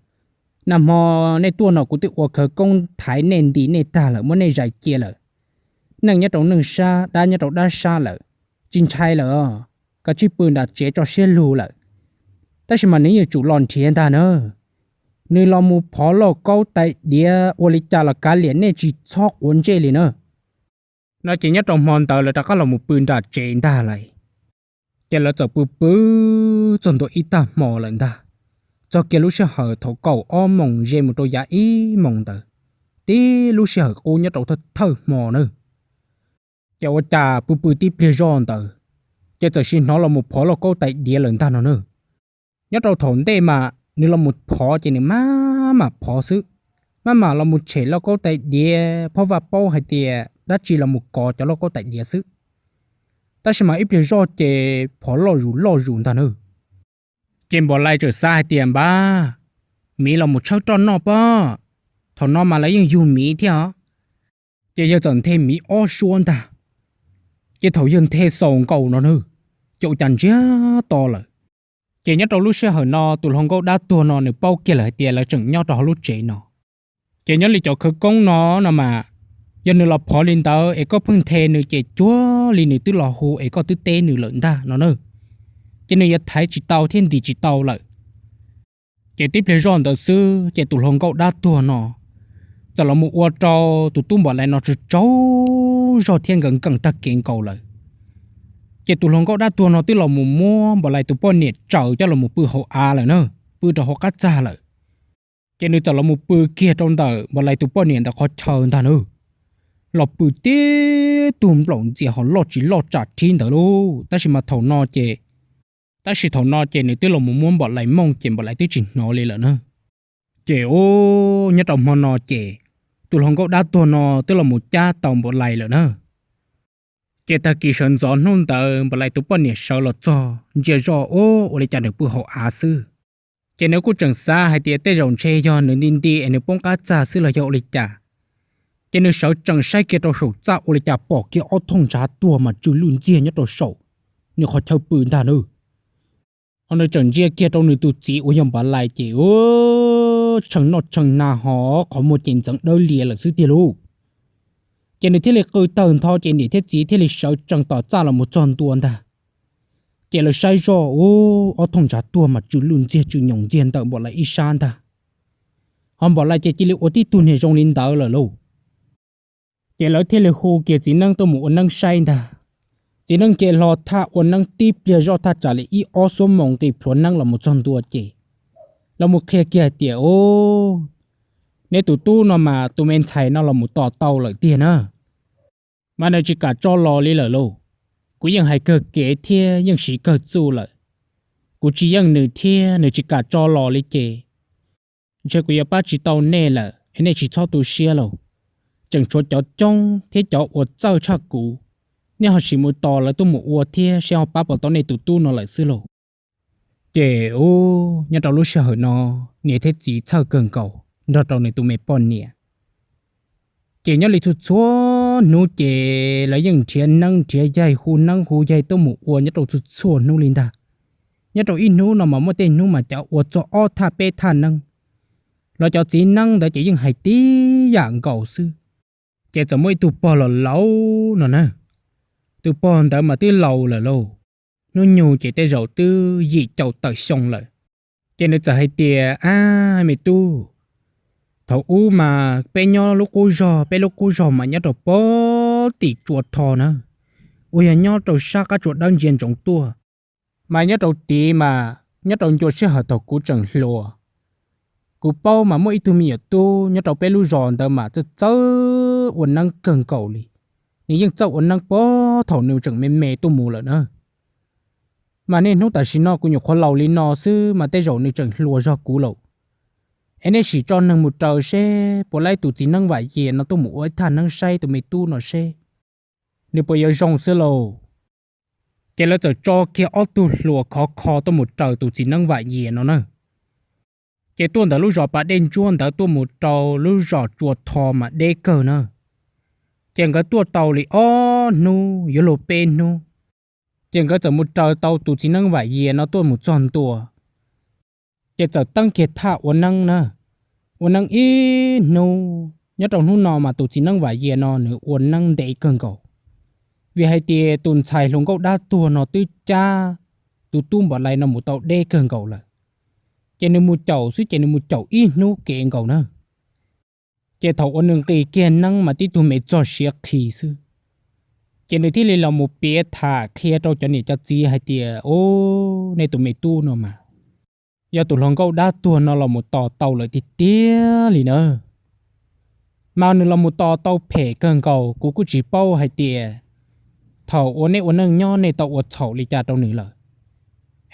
Nag hmo nej tuaj no kuv twb ua khawv koob thaiv nej nti nej tag lawm, muab nej zais cia lawm. Neej nyob rau neej sab, dab nyob rau dab sab lawm, tsis ntshai lawm. Koj cia li pw nram tsev tso siab lug lawm. Tab sis mas nws yeej tsum los nrhiav ntag na. Nws los mus phov lauj kaub tais diav ua li cas los kav liam, nej tsis txhob quav ntsej li na. No ces nyob rau hmo ntawd lawv rov qab los mus pw nram tsev ntag lawm. Ces lawv txawm pw pw txog ntua ib tag hmo lawm ntag. Txog kiag lub sij hawm thaum kaum ob moos ze mus rau yav ib moos ntawd, tib lub sij hawm qub nyob rau thawj thawj hmo na, ces ua cas pw pw tib pliag zoj ntawd, ces txawm sim hnov los mus phov lauj kaub tais diav lawm ntag no na. Nyob rau thaum ntej mas nws los mus phov ces nws maj mam phov xwb, maj mam los mus tshem lauj kaub tais diav, phab vaj paub hais tias dab tsi los mus kov cov lauj kaub tais diav xwb. Tab sis mas ib pliag zoj ces phov loj zus loj zus ntag na. Ces Npam Lais txawm xav hais tias, Npam, miv los mus tshawb roj noj pob, thaum no mas lawv yeej yug miv thiab os. Ces yawg txawm nthe miv ob suab ntag. Ces thaum yawg nthe xaus nkaus no na, ces ua cas ntsiag to lawm. Ces nyob rau lub sij hawm no tus hluas nkauj dab tuag no nws paub kiag lawm hais tias lawv tseem nyob rau hauv lub tsev no. Ces nyob li cov khawv koob no no mas, yog nws los phov li ntawd es koj pheej nthe nws ces cuag li nws twb los hu es koj twb teb nws lawm ntag no na. Ces nws yuav thaiv tsis tau thiab ntim tsis tau lawm. Ces tib pliag zoj ntawd xwb ces tus hluas nkauj dab tuag no txawm los mus ua rau tus tub Npam Lais no tsaug tsaug zog thiab nkees nkees tag kev nkaus lawm. Ces tus hluas nkauj dab tuag no twb los mus muab Npam Lais tus poj niam tsaws coj los mus pw hauv av lawm na, pw rau hauv qab txag lawm. Ces nws txawm los mus pw kiag rau ntawm Npam Lais tus poj niam ntawm qhov chaw ntag na. Los pw tib tug nplaum ntxias ho loj tsis loj tsam rhib ntawd lauj, tab sis mas thaum no ces, tab sis thaum no ces nws twb los mus muab Npam Lais mooj ces Npam Lais twb tsis hnov li lawm na. Ces ub, nyob rau hmo no ces tus hluas nkauj dab tuag no twb los mus cab tau Npam Lais lawm na. Ces tag kis sawv ntxov hnub ntawd Npam Lais tus poj niam sawv los txog ntsia zoj ub ua li cas nws pw hauv av xwb. Ces nws kuj tseem xav hais tias tej zaum ntshe yog nws nti nti es nws poob qab txag xwb los yog ua li cas. Ces nws sawv tsees saib kiag rau saum txaj ua li cas pom kiag ob thooj ntshav tuag mas tsw lwj ntxiag nyob rau saum nws qhov chaw pw ntag na. Ho nws tseem ntsia kiag rau nws tus txiv uas yog Npam Lais ces ub, tshee noj tshee hnav ho qhov muag ces ntxeev dawb lias lawm xwb tiag lauj. Ces nws thiaj li qw tawg ntho ces niam thiab txiv thiaj li sawv tsees tom txaj los mus txog ntua ntag. Ces lawv saib zoj ub, ob thooj ntshav tuag mas tsw lwj ntxiag tsw nyoos ntxiag ntawm Npam Lais ib sab ntag. Ho Npam Lais ces cia li ua tib tug niag zoo li ntawd lawm lauj. Ces lawv thiaj li hu kiag txiv neeb tuaj mus ua neeb saib ntag. Txiv neeb ces hlo thaj ua neeb tib pliag zoj thaj tsam li ib ob xuab moos nqis plhuav neeb los mus txog ntua ces los mus qhia kiag hais tias, Ub, neb tus tub no mas tus me ntxhais no los mus tos tau lawm tiag na, mas nws tsis kam tso los li lawm lauj. Kuv yeej hais kawg kev thiab yeej siv kawg txuj lawm, kuv tsis yeej nws thiab nws tsis kam tso los li ces ntshe kuv yuav pab tsis tau nej lawm es nej tsis txhob tu siab lauj. Tseem tshuav cov coob thiab cov uas txawj tshaj kuv, nej ho sim mus tos lawv tuaj mus ua thiab seb ho pab puas tau nej tus tub no lawm xwb lauj. Ces ub, nyob rau lub sij hawm no niam thiab txiv txhawj kawg nkaus nrog rau nws tus me poj niam. Ces nyob li txhua txhua hnub ces lawv yeej nrhiav neeb nrhiav yaig hu neeb hu yaig tuaj mus ua nyob rau txhua txhua hnub li ntag. Nyob rau ib hnub no mas muaj tej hnub mas cov ua txog ob thaj peb thaj neeb, los cov txiv neeb ntawd ces yeej hais tib yam nkaus xwb. Ces txawm muaj ib tug pog los laus no na, tus pog ntawd mas twb laus lawm lauj, hnub nyoog ces tej zaum twb yim caum tawm xyoo lawm. Ces nws txawm hais tias, Ab me tub, thaum ub mas peb nyob lub qub zog, peb lub qub zog mas nyob rau pob tim tsua rho na, uas yog nyob rau sab qab tsua dawb ntsia ntsoov tuaj, mas nyob rau tid mas nyob rau ncua sij hawm thaum kuv tseem hluas, kuv paub mas muaj ib tug me nyuam tub nyob rau peb lub zos ntawd mas txawj txawj ua neeb kawg nkaus li. Nws yeej txawj ua neeb puag thaum nws tseem me me tuaj mus lawm na. Mas niaj hnub tam sim no kuv nyuam qhuav laus li no xwb mas tej zaum nws tseem hluas zog kuv lawm. Es nej sim tso neeg mus raws seb puas laib tus txiv neeb Vam Yias no tuaj mus ua ib thaj neeb saib tus me tub no seb nws puas yuav zoo xwb lauj. Ces lawv txawm tso kiag ob tug hluas khov kho tuaj mus raws tus txiv neeb Vam Yias no na. Ces tuaj ntawm lub zos Pas Dej Ntsuab ntawd tuaj mus rau lub zos Tsua Tho mas deb kawg na. Ces nkawd tuaj tau li ob hnub yuav luag peb hnub, ces nkawd txawm mus raws tau tus txiv neeb Vam Yias no tuaj mus txog ntua. Ces txawm teeb kiag thaj ua neeb na, ua neeb ib hnub. Nyob rau hnub no mas tus txiv neeb Vam Yias no nws ua neeb ntev kawg nkaus, vim hais tias tus ntxhais hluas nkauj dab tuag no twb cab tus tub Npam Lais no mus tau deb kawg nkaus lawm. Ces nws mus caum xwb ces nws mus caum ib hnub kev nkaus na. Ces thaum uas nws nqis kiag neeb mas tib tug me txog siav qhi xwb. Ces nws thiaj li los mus piav tham qhia rau cov niam cov txiv hais tias, Ub, nej tus me tub no mas yog tus hluas nkauj dab tuag no los mus tos tau lawm tiag tiag li na. Mas nws los mus tos tau phem kawg nkaus, kuv kuj tsis paub hais tias thaum uas nej ua neej nyob nej tau ua txhaum li cas rau nws lawm.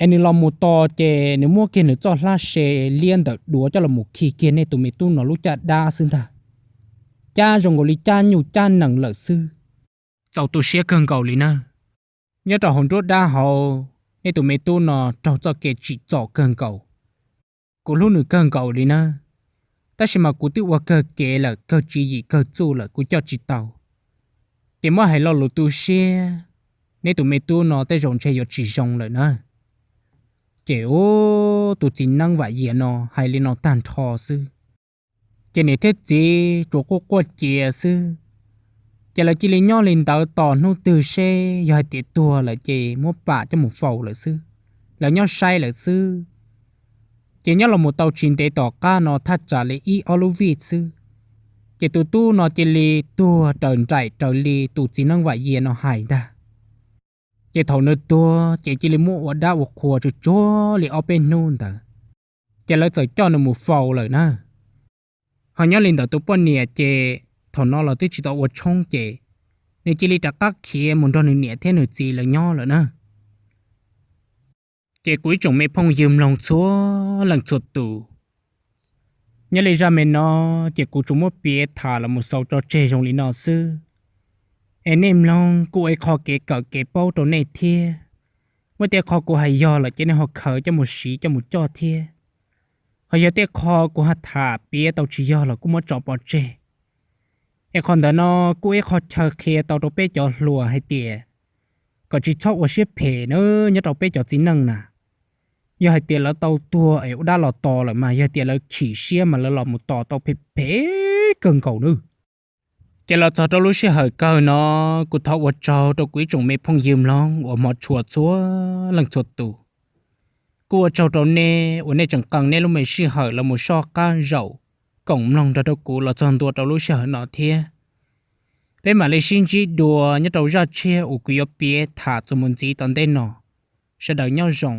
Es nws los mus tos ces nws muab kiag nws txoj hlab se liab ntawm duav coj los mus khi kiag nej tus me tub no lub caj dab xwb ntag. Cab zoo nkaus li cab nyuj cab nees lawm xwb. Txaus tu siab kawg nkaus li na. Nyob rau hauv nruab dab hauv, nej tus me tub no raug txoj kev tsim txom kawg nkaus. Kuv hlub nws kawg nkaus li na, tab sis mas kuv twb ua kawg kev lawm, kawg tswv yim kawg txuj lawm kuv coj tsis tau. Ces muab hais lo lus tu siab, neb tus me tub no tej zaum ntshe yuav tsis zoo lawm na. Ces ub, tus txiv neeb Vam Yias no hais li no tag nrho xwb, ces niam thiab txiv tsuas quaj quaj cia xwb. Ces lawv cia li nyob li ntawd tos hnub twg seb yog hais tias tuag lawm ces muab pam coj mus faus lawm xwb, lawv nyob saib lawm xwb. Ces nyob los mus tau tsis ntev tom qab no thaj tsam li ib ob lub vij xwb, ces tus tub no cia li tuag raws nraim raws li tus txiv neeb Vam Yias no hais ntag. Ces thaum nws tuag ces cia li muab ua dab ua qhua tsuag tsuag li ob peb hnub ntawd, ces lawv txawm coj nws mus faus lawm na. Ho nyob li ntawm tus poj niam ces thaum no los twb tsis tau ua tshoob ces nws cia li rov qab khiav mus nrog nws niam thiab nws txiv lawv nyob lawm na. Ces kuv ib tsoom me phooj ywg mloog txhua leej txhua tus, nyob li zaj me no ces kuv tsuas muab piav tham los mus xaus tso tseg zoo li no xwb. Es nej mloog kuj ua ib qho kev kawm kev paub rau nej thiab. Muaj tej qho kuv hais yog lawm ces nej ho khaws coj mus siv coj mus coj thiab. Ho yog tej qho kuv ho tham piav tau tsis yog los kuj muab tso pov tseg. Es qhov ntawd no kuj ib qho chaw qhia tau rau peb cov hluas hais tias kom tsis txhob ua siab phem na nyob rau peb cov txiv neej na. Yog hais tias lawv tau tuag es ua dab los tos lawm mas yog tias lawv chim siab mas lawv los mus tos tau phem phem kawg nkaus nawb. Ces los txog rau lub sij hawm kawg no, kuv thov ua tsaug rau kuv ib tsoom me phooj ywg mloog uas hmov tshua txhua leej txhua tus. Kuj ua tsaug rau nej uas nej tseem qee nej lub me sij hawm los mus soj qab zaum koom mloog nrog rau kuv los txog ntua rau lub sij hawm no thiab. Peb mam li sib ntsib dua nyob rau zaj tshiab uas kuv yuav piav tham txuas mus ntxiv tom ntej no. Sawv daws nyob zoo.